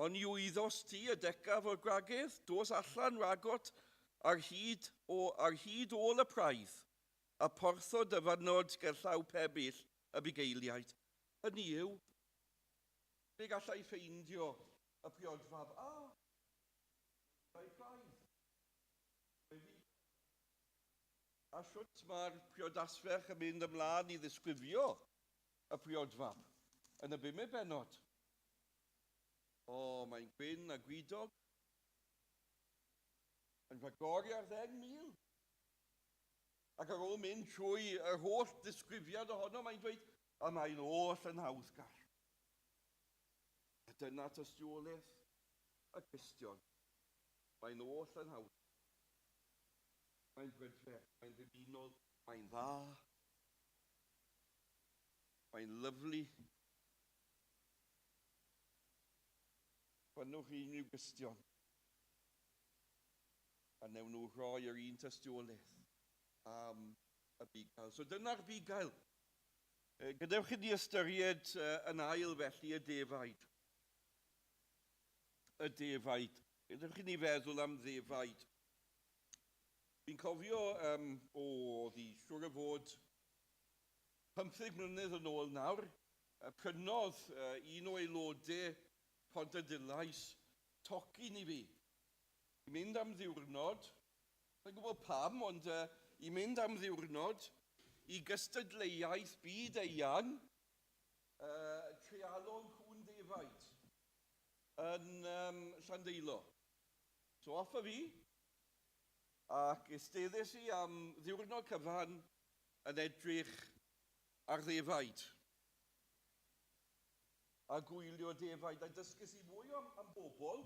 Ond i wyddos ti y decaf o'r gwragedd, dos allan ragot ar hyd, o, ar hyd ôl y praidd, a portho dyfynod gerllaw pebyll y bugeiliaid. Hynny yw, be gallai ffeindio y priodfab? A, mae praidd. A siwt mae'r priodasferch yn mynd ymlaen i ddisgrifio y priodfab yn y bumed bennod? O, mae'n gwyn a gwidog, yn rhagori ar 10,000. Ac ar ôl mynd trwy yr holl ddisgrifiad ohono, mae'n dweud, a mae'n oll yn hawddgar. A dyna tystiolaeth y Cristion. Mae'n oll yn hawdd. Mae'n brydferth, mae'n ddymunol, mae'n dda. Mae'n lyfli. Gofynnwch i unrhyw Gristion. A newn nhw rhoi yr un tystiolaeth am y bugail. So dyna'r bugail. Gadewch i ni ystyried yn ail felly y defaid. Y defaid. Gadewch i ni feddwl am ddefaid. Fi'n cofio, o, oedd hi siŵr o fod 15 mlynedd yn ôl nawr, prynodd un o aelodau Pontarddulais tocyn i fi. I mynd am ddiwrnod, sa'n gwybod pam, ond i mynd am ddiwrnod i gystadleuaeth byd eang treialon cŵn defaid yn Llandeilo. So off â fi, ac eisteddes i am ddiwrnod cyfan yn edrych ar ddefaid. A gwylio defaid, a dysges i mwy am, am bobl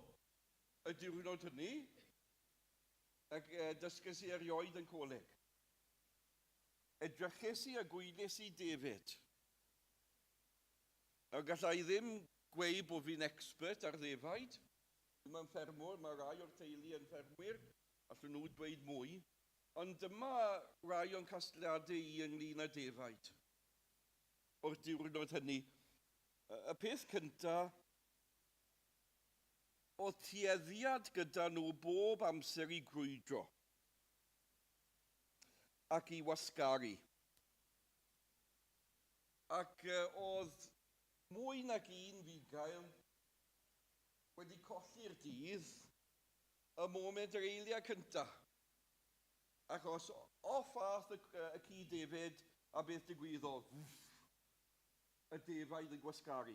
y diwrnod hynny, ac dysges i erioed yn coleg. Edryches i a gwylies i defaid. Nawr galla i ddim gweud bod fi'n expert ar ddefaid. Dwi'm yn ffermwr, mae rai o'r teulu yn ffermwyr, allwn nhw dweud mwy. Ond dyma rai o'n casgliadau i ynglyn â defaid o'r diwrnod hynny. Y peth cyntaf, oedd tueddiad gyda nhw bob amser i grwydro ac i wasgaru. Ac oedd mwy nag un fugail wedi colli'r dydd y moment yr eiliad cyntaf. Achos off ath y, y ci defaid a beth digwyddodd? Y defaid yn gwasgaru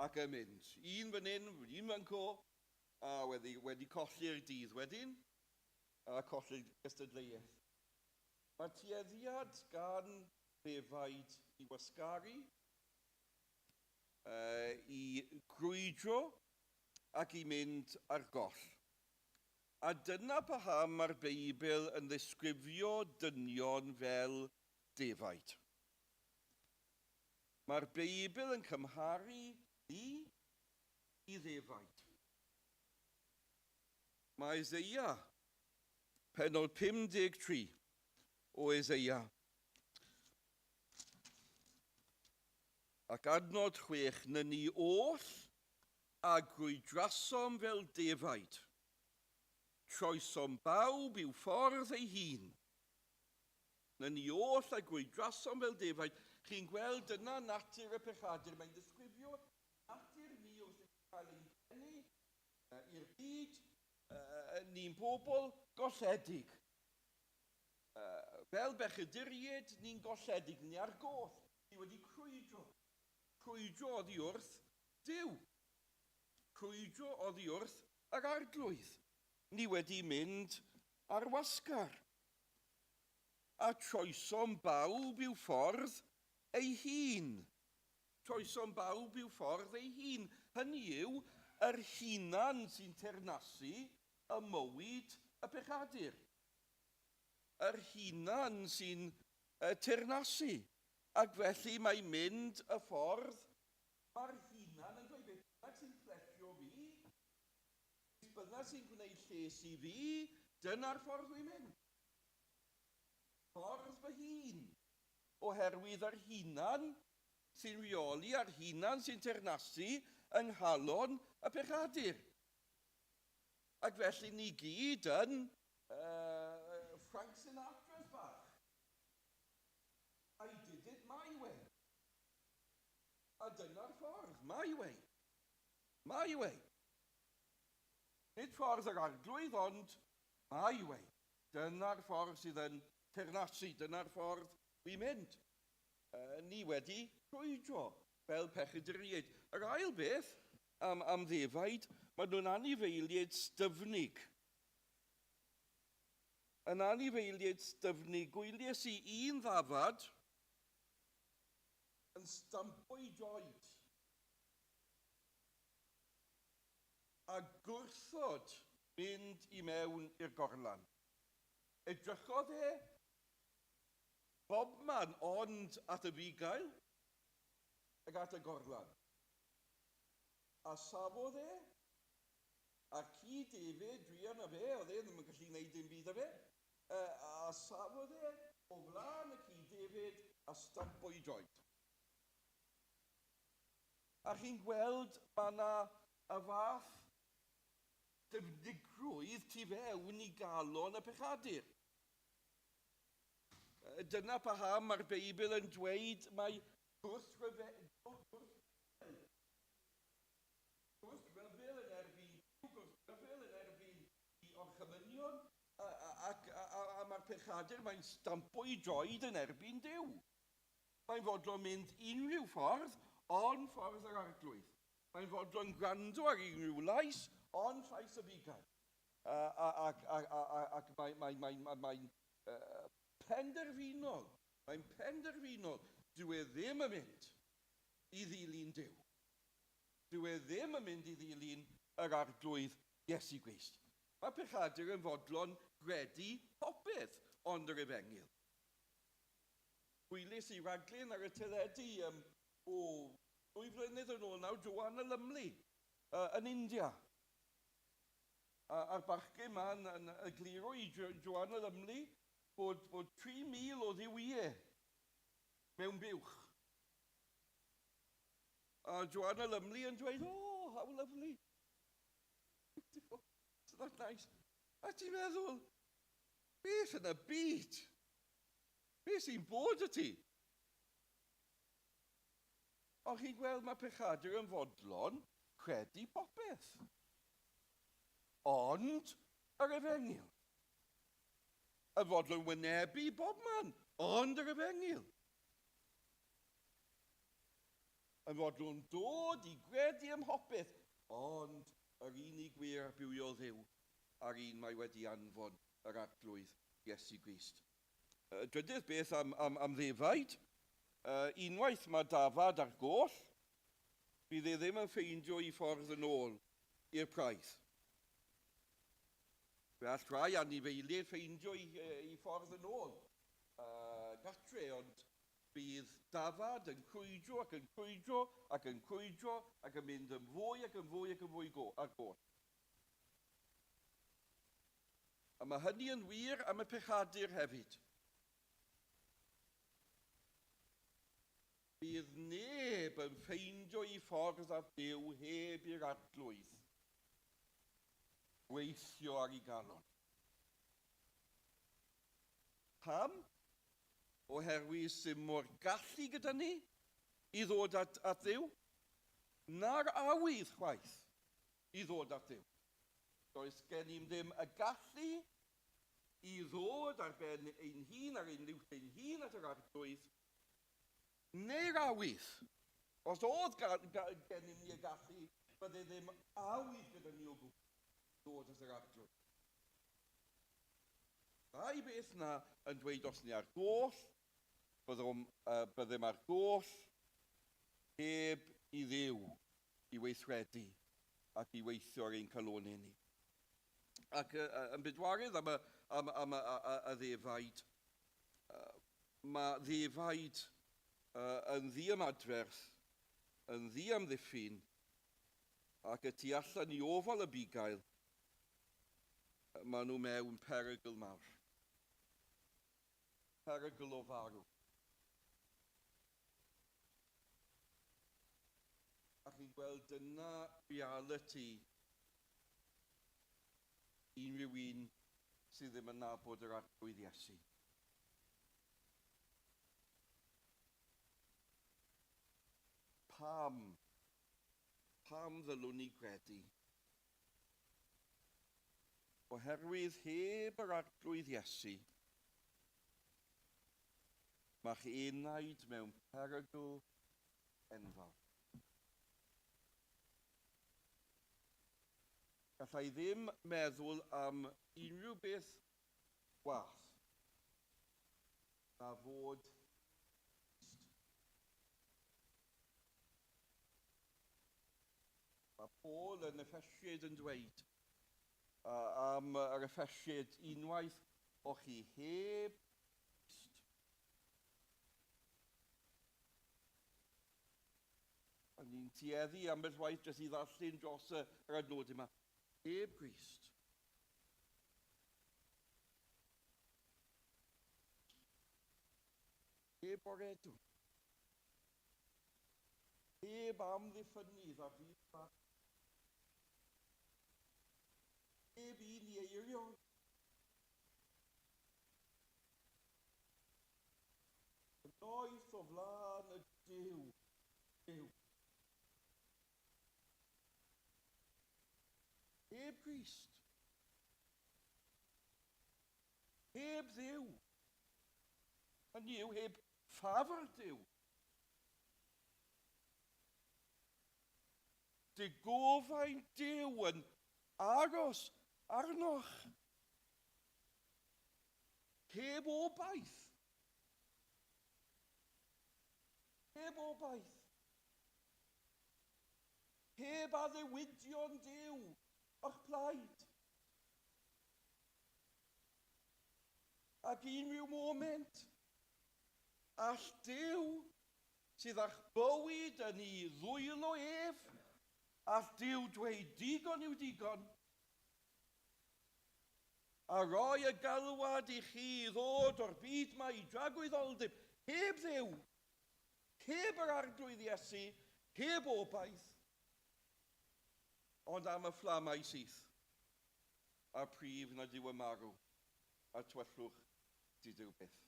ac yn mynd. Un fan hyn, un fan co, a wedi, wedi colli'r dydd wedyn, a colli'r gystadleuaeth. Mae tueddiad gan ddefaid i wasgaru, i grwydro ac i mynd ar goll. A dyna paham mae'r Beibl yn ddisgrifio dynion fel defaid. Mae'r Beibl yn cymharu ni i ddefaid. Mae Eseia, pennod 53 o Eseia, ac adnod 6, nyni oll a grwydrasom fel defaid. Troesom bawb i'w ffordd ei hun. Nyni oll a grwydrasom fel defaid. Chi'n gweld dyna natur y pechadur. Mae'n disgrifio natur ni wrth i ni cael ein geni i'r byd. Ni'n bobl golledig. Fel bechaduriaid, ni'n golledig, ni ar goll. Ni wedi crwydro. Crwydro oddi wrth Duw. Crwydro oddi wrth yr Arglwydd. Ni wedi mynd ar wasgar. A troesom bawb i'w ffordd ei hun. Troesom bawb i'w ffordd ei hun. Hynny yw, yr hunan sy'n teyrnasu y mywyd y pechadur. Yr hunan sy'n teyrnasu. Ac felly mae mynd y ffordd mae'r hunan yn dweud, beth bynnag sy'n plesio fi, beth bynnag sy'n gwneud lles i fi, dyna'r ffordd dwi'n mynd. Ffordd fy hun. Oherwydd yr hunan sy'n rheoli, a'r hunan sy'n teyrnasu yng nghalon y pechadur. Ac felly ni gyd yn Frank Sinatra's bach. I did it my way. A dyna'r ffordd, my way. My way. Nid ffordd yr Arglwydd, ond my way. Dyna'r ffordd sydd yn teyrnasu, dyna'r ffordd wi'n mynd. Ni wedi crwydro fel pechaduriaid. Yr ail beth am ddefaid, maen nhw'n anifeiliaid styfnig. Yn anifeiliaid styfnig, gwylies i un ddafad yn stampo i droed a gwrthod mynd i mewn i'r gorlan. Edrychodd e bobman ond at y bugail ac at y gorlan. A safodd e, a'r ci David, druan â fe, oedd e ddim yn gallu gwneud dim byd â fe, a safodd e o flaen y ci David a stampo i droed. A chi'n gweld mae yna y fath dyfnigrwydd tu fewn i galon y pechadur. Dyna paham mae'r Beibl yn dweud mai gwrthryfel yn erbyn gwrthryfel yn erbyn i orchymynion, ac a mae'r pechadur mae'n stampo i droed yn erbyn Duw. Mae'n fodlon mynd unrhyw ffordd, ond ffordd yr Arglwydd. Mae'n fodlon gwrando ar unrhyw lais, ond llais y bugail. Ac mae'n penderfynol, mae'n penderfynol, dyw e ddim yn mynd i ddilyn Duw. Dyw e ddim yn mynd i ddilyn yr Arglwydd Iesu Grist. Mae pechadur yn fodlon gredu popeth ond yr efengyl. Gwylies i raglen ar y teledu o 2 flynedd yn ôl nawr, Joanna Lumley yn India. A'r bachgen yma yn egluro i Joanna Lumley bod 3,000 o dduwiau mewn buwch. A Joanna Lumley yn dweud, oh, how lovely. Isn't that nice? A ti'n meddwl, beth yn y byd? Beth sy'n bod y ti? Ond chi'n gweld mae pechadur yn fodlon credu popeth. Ond yr efengyl. Y fodlon wynebu bobman, ond yr efengyl. Yn fodlon dod i gredu ym mhopeth, ond yr unig wir a bywiol Dduw a'r un mae wedi anfon yr Arglwydd Iesu Grist. Drydydd beth am ddefaid, unwaith mae dafad ar goll, bydd e ddim yn ffeindio ei ffordd yn ôl i'r praidd. Fe all rhai anifeiliaid ffeindio ei ffordd yn ôl gatre, ond bydd dafad yn crwydro ac yn crwydro ac yn crwydro ac yn mynd yn fwy ac yn fwy ac yn fwy ar goll. A mae hynny yn wir am y pechadur hefyd. Bydd neb yn ffeindio ei ffordd at Dduw heb i'r Arglwydd gweithio ar ei galon. Pam? Oherwydd sy'n mor gallu gyda ni i ddod at Dduw, na'r awydd chwaith i ddod at Dduw. Does gennym ddim y gallu i ddod ar ben ein hun, ar ein liwt ein hun at yr Arglwydd, neu'r awydd. Os oedd gennym ni y gallu, bydde ddim awydd gyda ni o gwbl ddod at yr Arglwydd. Ddau beth na yn dweud os ni ar goll, byddem ar goll heb i Dduw i weithredu ac i weithio ar ein calonau ni. Ac yn bedwaredd am y ddefaid, mae ddefaid yn ddiymadferth, yn ddiamddiffyn, ac y tu allan i ofal y bugail, maen nhw mewn perygl mawr. Perygl o farw. A chi'n gweld dyna reality unrhyw un sydd ddim yn nabod yr Arglwydd Iesu. Pam? Pam ddylwn ni gredu? Oherwydd heb yr Arglwydd Iesu, mae'ch enaid mewn perygl enfawr. Gallai ddim meddwl am unrhyw beth wath na fod Crist. Mae Paul yn Effesiaid yn dweud am yr Effesiaid unwaith o chi heb Grist. A ni'n tueddu ambell waith jyst i ddarllen dros yr adnodau yma. Heb Grist. Heb oredw. Heb amddiffynnydd ar ddydd farn. Heb un i eirio. Y noeth o flaen y Duw. Duw. Heb Grist. Heb Dduw. Hynny yw, heb ffafr Duw. Digofain Duw yn aros arnoch. Heb obaith. Heb obaith. Heb addewidion Duw o'ch plaid. Ac unrhyw moment, all Duw sydd â'ch bywyd yn ei ddwylo ef, all Duw dweud digon yw digon, a roi y galwad i chi ddod o'r byd ma i dragwyddoldeb, heb Dduw, heb yr Arglwydd Iesu, heb obaith, ond am y fflamau syth, a'r prif nad yw y marw, a'r tywyllwch didyw byth.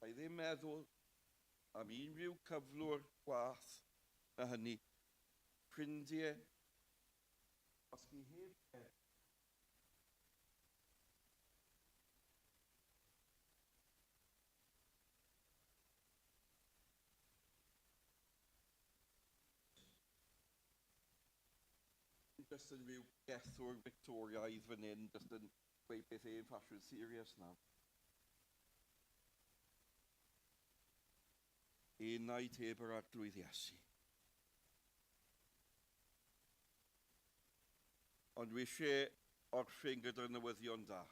Ga i ddim meddwl am unrhyw cyflwr gwaeth na hynny. Ffrindiau, os chi heb gredu, Jyst yn rhyw gethwr Victoriaidd fan hyn, jyst yn gweud beth hen ffasiwn serious nawr. Enaid heb yr Arglwydd Iesu. Ond dwi eisiau orffen gyda'r newyddion da.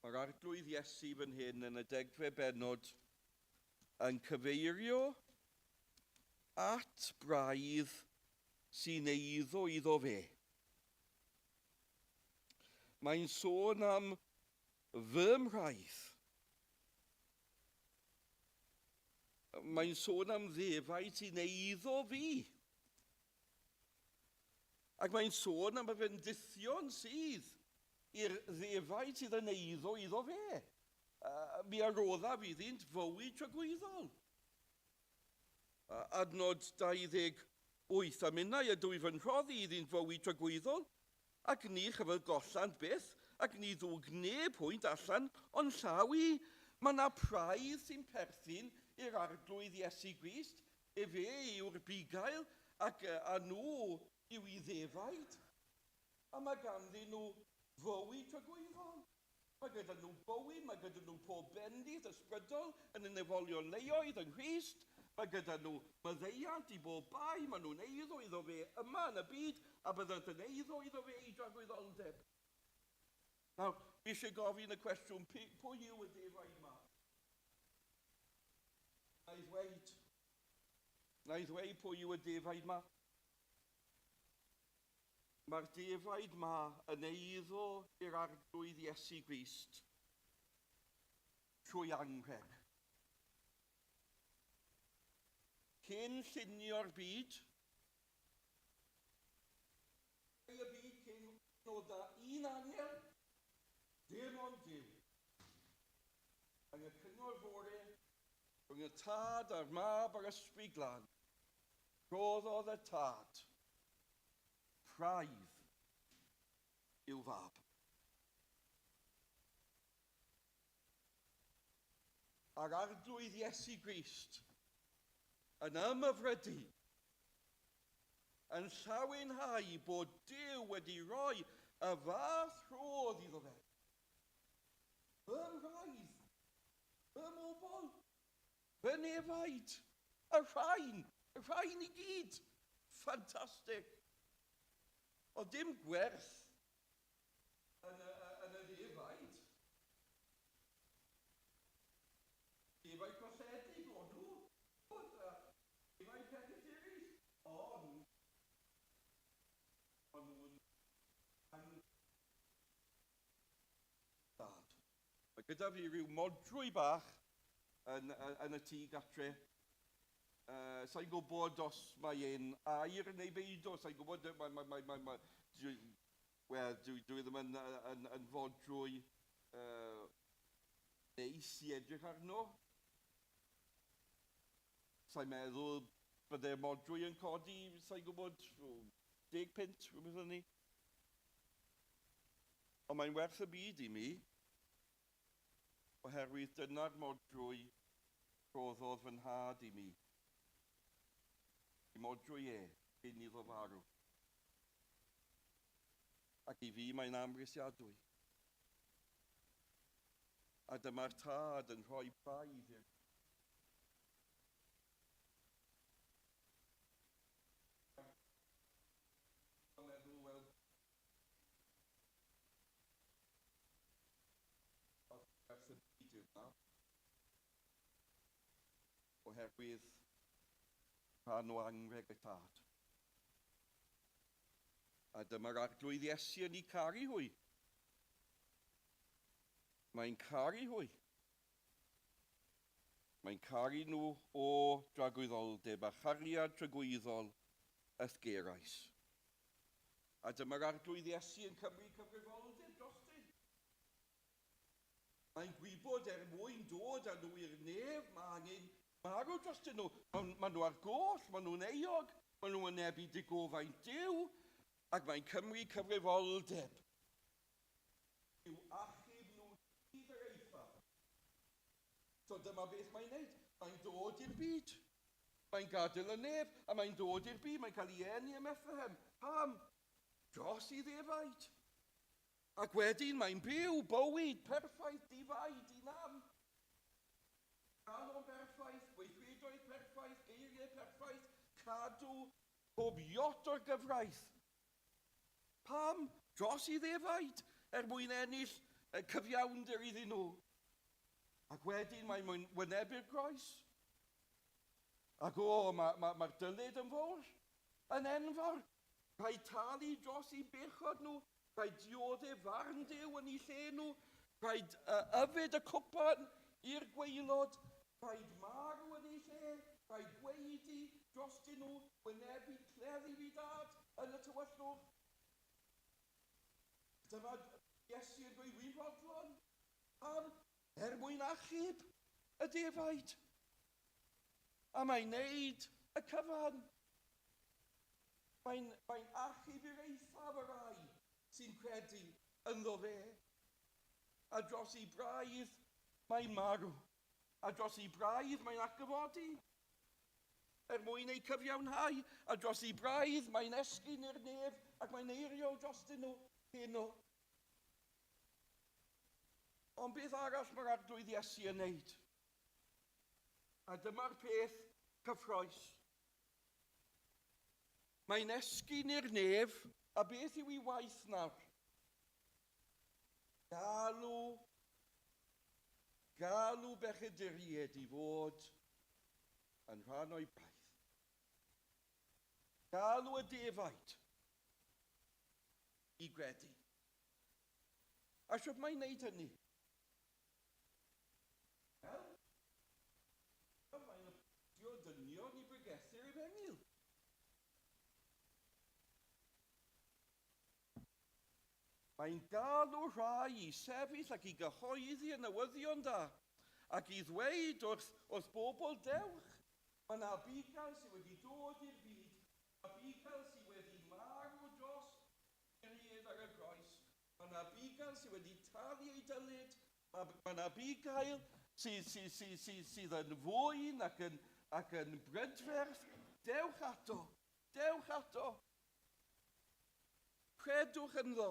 Mae'r Arglwydd Iesu fan hyn yn y degfed bennod yn cyfeirio at braidd sy'n eiddo iddo fe. Mae'n sôn am fy mhraidd. Mae'n sôn am ddefaid sy'n eiddo fi. Ac mae'n sôn am y fendithion sydd i'r ddefaid sydd yn eiddo iddo fe. Mi a roddaf iddynt fywyd tragwyddol. Adnod 28, A minnau ydw i fy nhroddi iddynt fywyd tragwyddol, ac ni chyfyl gollant byth, ac ni ddwg neb hwynt allan o'n llaw i. Mae 'na praidd sy'n perthyn i'r Arglwydd Iesu Grist, efe yw'r bugail, ac a nhw yw ei ddefaid, a mae ganddyn nhw fywyd tragwyddol. Mae gyda nhw bywyd, mae gyda nhw pob bendith ysbrydol yn y nefolion leoedd yng Nghrist, mae gyda nhw maddeuant i bob bai, maen nhw'n eiddo iddo fe yma yn y byd, a byddant yn eiddo iddo fe i dragwyddoldeb. Nawr, fi eisiau gofyn y cwestiwn, pwy yw y defaid ma? Na i ddweud. Na i ddweud pwy yw y defaid ma. Mae'r defaid 'ma yn eiddo i'r Arglwydd Iesu Grist trwy anrheg. Cyn llunio'r byd, y byd cyn dod â un angel, dim ond Duw. Yng y cyngor fore, rhwng y Tad a'r Mab a'r Ysbryd Glân, rhoddodd y Tad praidd i'w fab. A'r Arglwydd Iesu Grist yn ymhyfrydu, yn llawenhau bod Duw wedi rhoi y fath rhodd iddo fe. Fy mhraidd, fy mobl, fy nefaid, y rhain i gyd. Ffantastig. Ond dim gwerth yn y ddefaid. Defaid colledig o'n nhw. Defaid pechadurus. Ond o'n nhw'n dad. Mae gyda fi rhyw modrwy bach yn y tŷ gatre. Sa'n gwybod os mae e'n aur neu beidio, sa'n gwybod, dwi ddim yn fodrwy neis i edrych arno. Sa'n meddwl bydde modrwy yn codi, sa'n gwybod, 10 punt, rhywbeth fel 'ny. Ond mae'n werth y byd i mi, oherwydd dyna'r modrwy rhoddodd fy nhad i mi. I modrwy e, cyn iddo farw. Ac i fi mae'n amhrisiadwy. A dyma'r Tad yn rhoi praidd i'r meddwl, wel, werth y byd yw'r mab, oherwydd rhan o anrheg y Tad. A dyma'r Arglwydd Iesu yn eu caru hwy. Mae'n caru hwy. Mae'n caru nhw o dragwyddoldeb a chariad tragwyddol y'th gerais. A dyma'r Arglwydd Iesu yn cymryd cyfrifoldeb drostynt. Mae'n gwybod er mwyn dod â nhw i'r nef, mae angen marw drostyn nhw. Maen nhw ar goll, maen nhw'n euog, maen nhw'n wynebu digofaint Duw, ac mae'n cymryd cyfrifoldeb i'w achub nhw hyd yr eithaf. So dyma beth mae'n neud. Mae'n dod i'r byd. Mae'n gadael y nef, a mae'n dod i'r byd. Mae'n cael ei eni ym Methlehem. Pam? Dros i ddefaid. Ac wedyn mae'n byw bywyd perffaith, difai, dinam. Calon berffaith, gweithredoedd perffaith, geiriau perffaith, cadw pob iot o'r gyfraith. Pam? Dros i ddefaid, er mwyn ennill y cyfiawnder iddyn nhw. Ac wedyn mae'n mwyn wynebu'r groes. Ac o, mae'r dyled yn fawr, yn enfawr. Rhaid talu dros eu bechod nhw, rhaid dioddef farn Duw yn eu lle nhw, rhaid yfed y cwpan i'r gwaelod, rhaid marw yn eu lle, rhaid gwaedu drostyn nhw, wynebu cleddu fi dad yn y tywyllwch. Dyma Iesu yn dweud, wy'n fodlon am er mwyn achub y defaid. A mae'n neud y cyfan. Mae'n achub i'r eithaf y rai sy'n credu ynddo fe. A dros ei braidd mae'n marw. A dros ei braidd mae'n atgyfodi. Er mwyn eu cyfiawnhau. A dros ei braidd mae'n esgyn i'r nef ac mae'n eiriol drostyn nhw heno. Ond beth arall mae'r Arglwydd Iesu yn neud? A dyma'r peth cyffrous. Mae'n esgyn i'r nef, a beth yw ei waith nawr? Galw bechaduriaid i fod yn rhan o'i braidd. Galw y defaid i gredu. A sut mae'n neud hynny? Wel, mae'n apwyntio dynion i bregethu. Mae'n galw rhai i sefyll ac i gyhoeddi y newyddion da, ac i ddweud wrth, wrth bobl dewch, mae yna bugail sydd wedi dod i'r byd, a bugail sydd wedi marw dros gred ar y groes, mae yna bugail sydd wedi talu ei dylid, mae, mae yna bugail sydd, sydd, sydd, sydd, sydd yn fwyn ac yn, ac yn brydferth. Dewch ato, dewch ato. Credwch ynddo.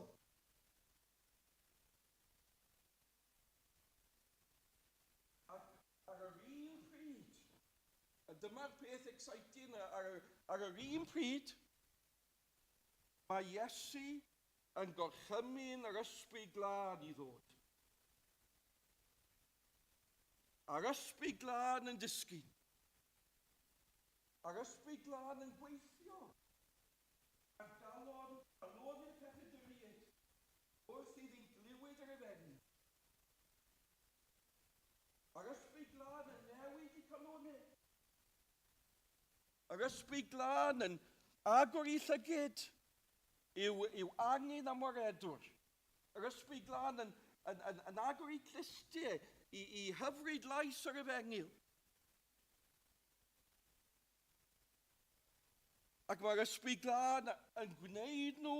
Ac ar yr un pryd, a dyma'r peth exciting, ar, ar yr un pryd, mae Iesu yn gorchymyn yr ysbryd glân i ddod. A'r ysbryd glân yn disgyn. A'r ysbryd glân yn gweithio. Ar galon, calon i'r pechaduriaid, wrth iddynt glywed yr efengyl. A'r ysbryd glân yn newid i calonau. Yr ysbryd glân yn agor i llygid yw, yw angen am waredwr. Yr ysbryd glân yn, yn, yn, yn agor i clustiau i, i hyfryd lais yr efengyl. Ac mae'r ysbryd glân yn gwneud nhw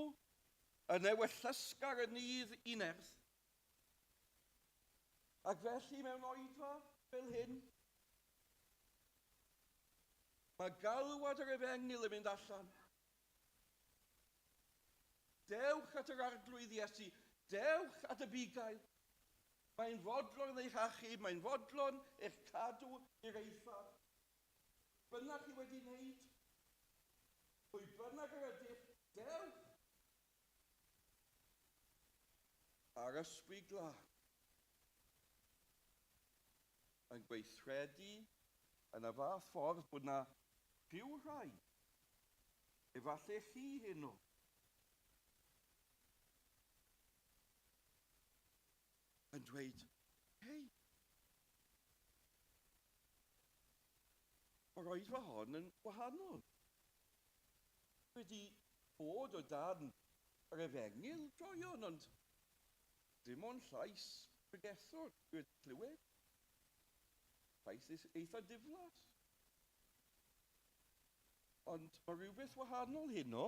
yn ewyllysgar yn nydd i nerth. Ac felly mewn oedfa fel hyn, mae galwad yr efengyl yn mynd allan. Dewch at yr arglwydd Iesu, dewch at y bugail. Mae'n fodlon eich achub, mae'n fodlon eich cadw i'r eithaf. Bynnag chi wedi wneud, pwy bynnag yr ydych, dewch a'r ysbryd glân yn gweithredu yn y fath ffordd bod na rhyw rhai, efallai chi heno, yn dweud, hei, mae'r oedfa hon yn wahanol. Wedi bod o dan yr efengyl droion, ond dim ond llais pregethwr dwi wedi clywed. Llais eitha diflas. Ond mae rhywbeth wahanol heno.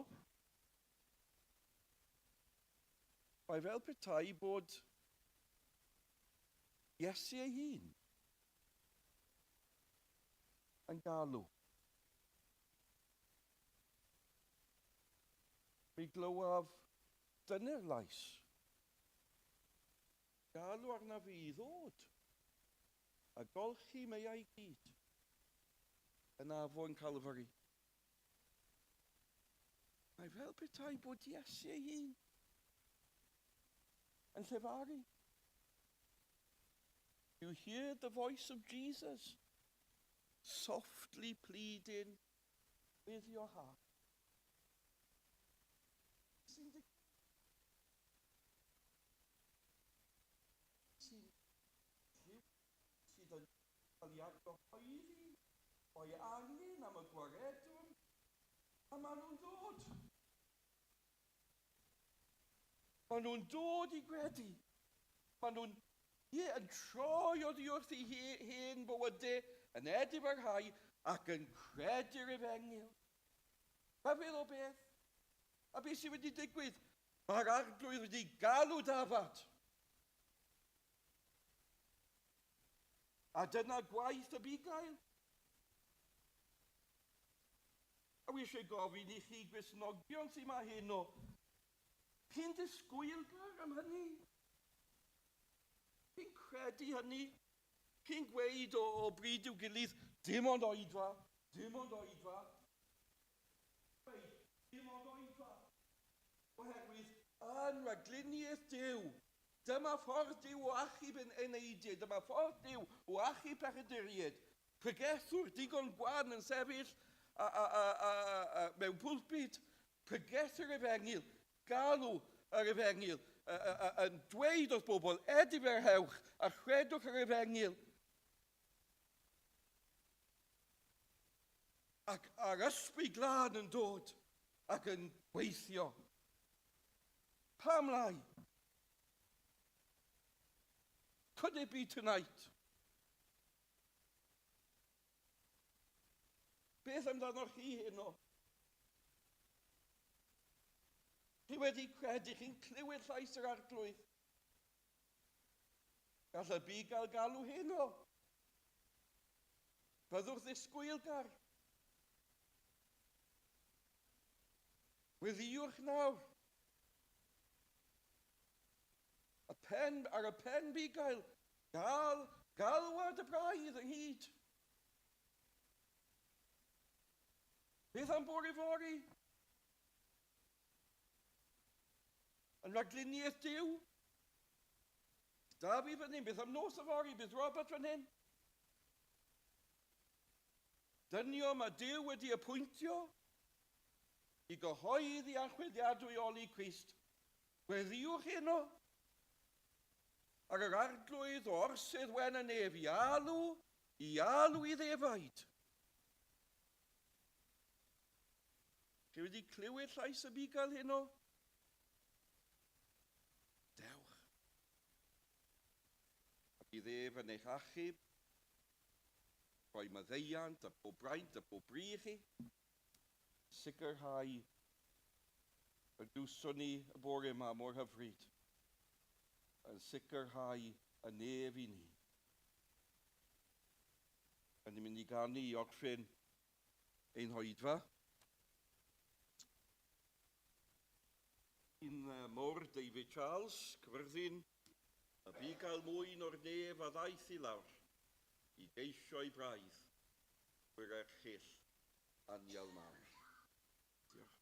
Mae fel petai bod Iesu ei hun yn galw. Mi glywaf dyner lais. Galw arna fi i ddod a golchi meiau gyd yn afon Calfari. Mae fel petai bod Iesu ei hun yn llefaru. You hear the voice of Jesus softly pleading with your heart. Sy'n sy'n sydd yn cael ei argyhoeddi o'i angen am y gwaredwr, a maen nhw'n dod. Maen nhw'n dod i gredu. Maen nhw'n ie, yn troi oddi wrth eu hen bywydau, yn edifarhau ac yn credu'r efengyl. Rhyfedd o beth. A beth sydd wedi digwydd? Mae'r arglwydd wedi galw dafad. A dyna gwaith y bugail. A wi eisiau gofyn i chi Gristnogion sy'n ma heno, chi'n disgwylgar am hynny? Chi'n credu hynny? Chi'n gweud o, o bryd i'w gilydd, dim ond oedfa, dim ond oedfa. Dweud, dim ond oedfa. Oherwydd yn rhagluniaeth Duw, dyma ffordd Duw o achub yn eneidiau, dyma ffordd Duw o achub pechaduriaid. Pregethwr digon gwan yn sefyll a, a, a, a, a, mewn pulpit, pregethu'r efengyl, galw yr efengyl, a, a, a, yn dweud wrth bobl, ediferhewch a chredwch yr efengyl. Ac a'r ysbryd glân yn dod ac yn gweithio. Pam lai? Could it be tonight? Beth amdanoch chi heno? Chi wedi credu, chi'n clywed llais yr Arglwydd. Gall y bugail galw heno. Byddwch ddisgwylgar. Weddïwch nawr. Y pen, ar y pen bugail, gael galwad y braidd ynghyd. Beth am bore fory? Yn rhagluniaeth Duw? Da fi fan hyn, beth am nos yfory, bydd Robert fan hyn? Dynio mae Duw wedi apwyntio i gyhoeddi achwiliadwy oli Crist. Gweddïwch heno ar yr Arglwydd o orsedd wen y nef i alw, i alw i ddefaid. Chi wedi clywed llais y bugail heno? Dewch. A bydd ef yn eich achub, rhoi maddeuant a pob braint a pob bri i chi, sicrhau y glywson ni y bore yma mor hyfryd, yn sicrhau y nef i ni. A ni'n mynd i ganu i orffen ein hoedfa. Un mor David Charles, Cyfyrddin, y bugail mwyn o'r nef a ddaeth i lawr i geisio'i braidd, wyr erchyll anial mawr. Diolch.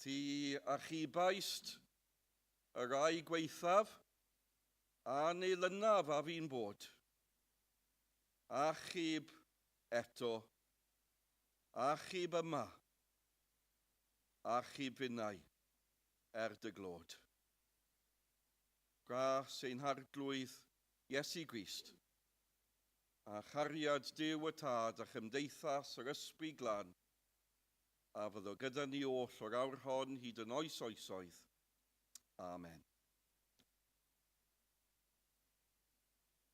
Ti achubaist y rai gwaethaf a neilynaf a fi'n bod. Achub eto, achub yma, achub finnau er dy glod. Gras ein harglwydd Iesu Grist, a chariad Duw y Tad a chymdeithas yr Ysbryd Glân, a fyddo gyda ni oll o'r awr hon hyd yn oes oesoedd. Amen.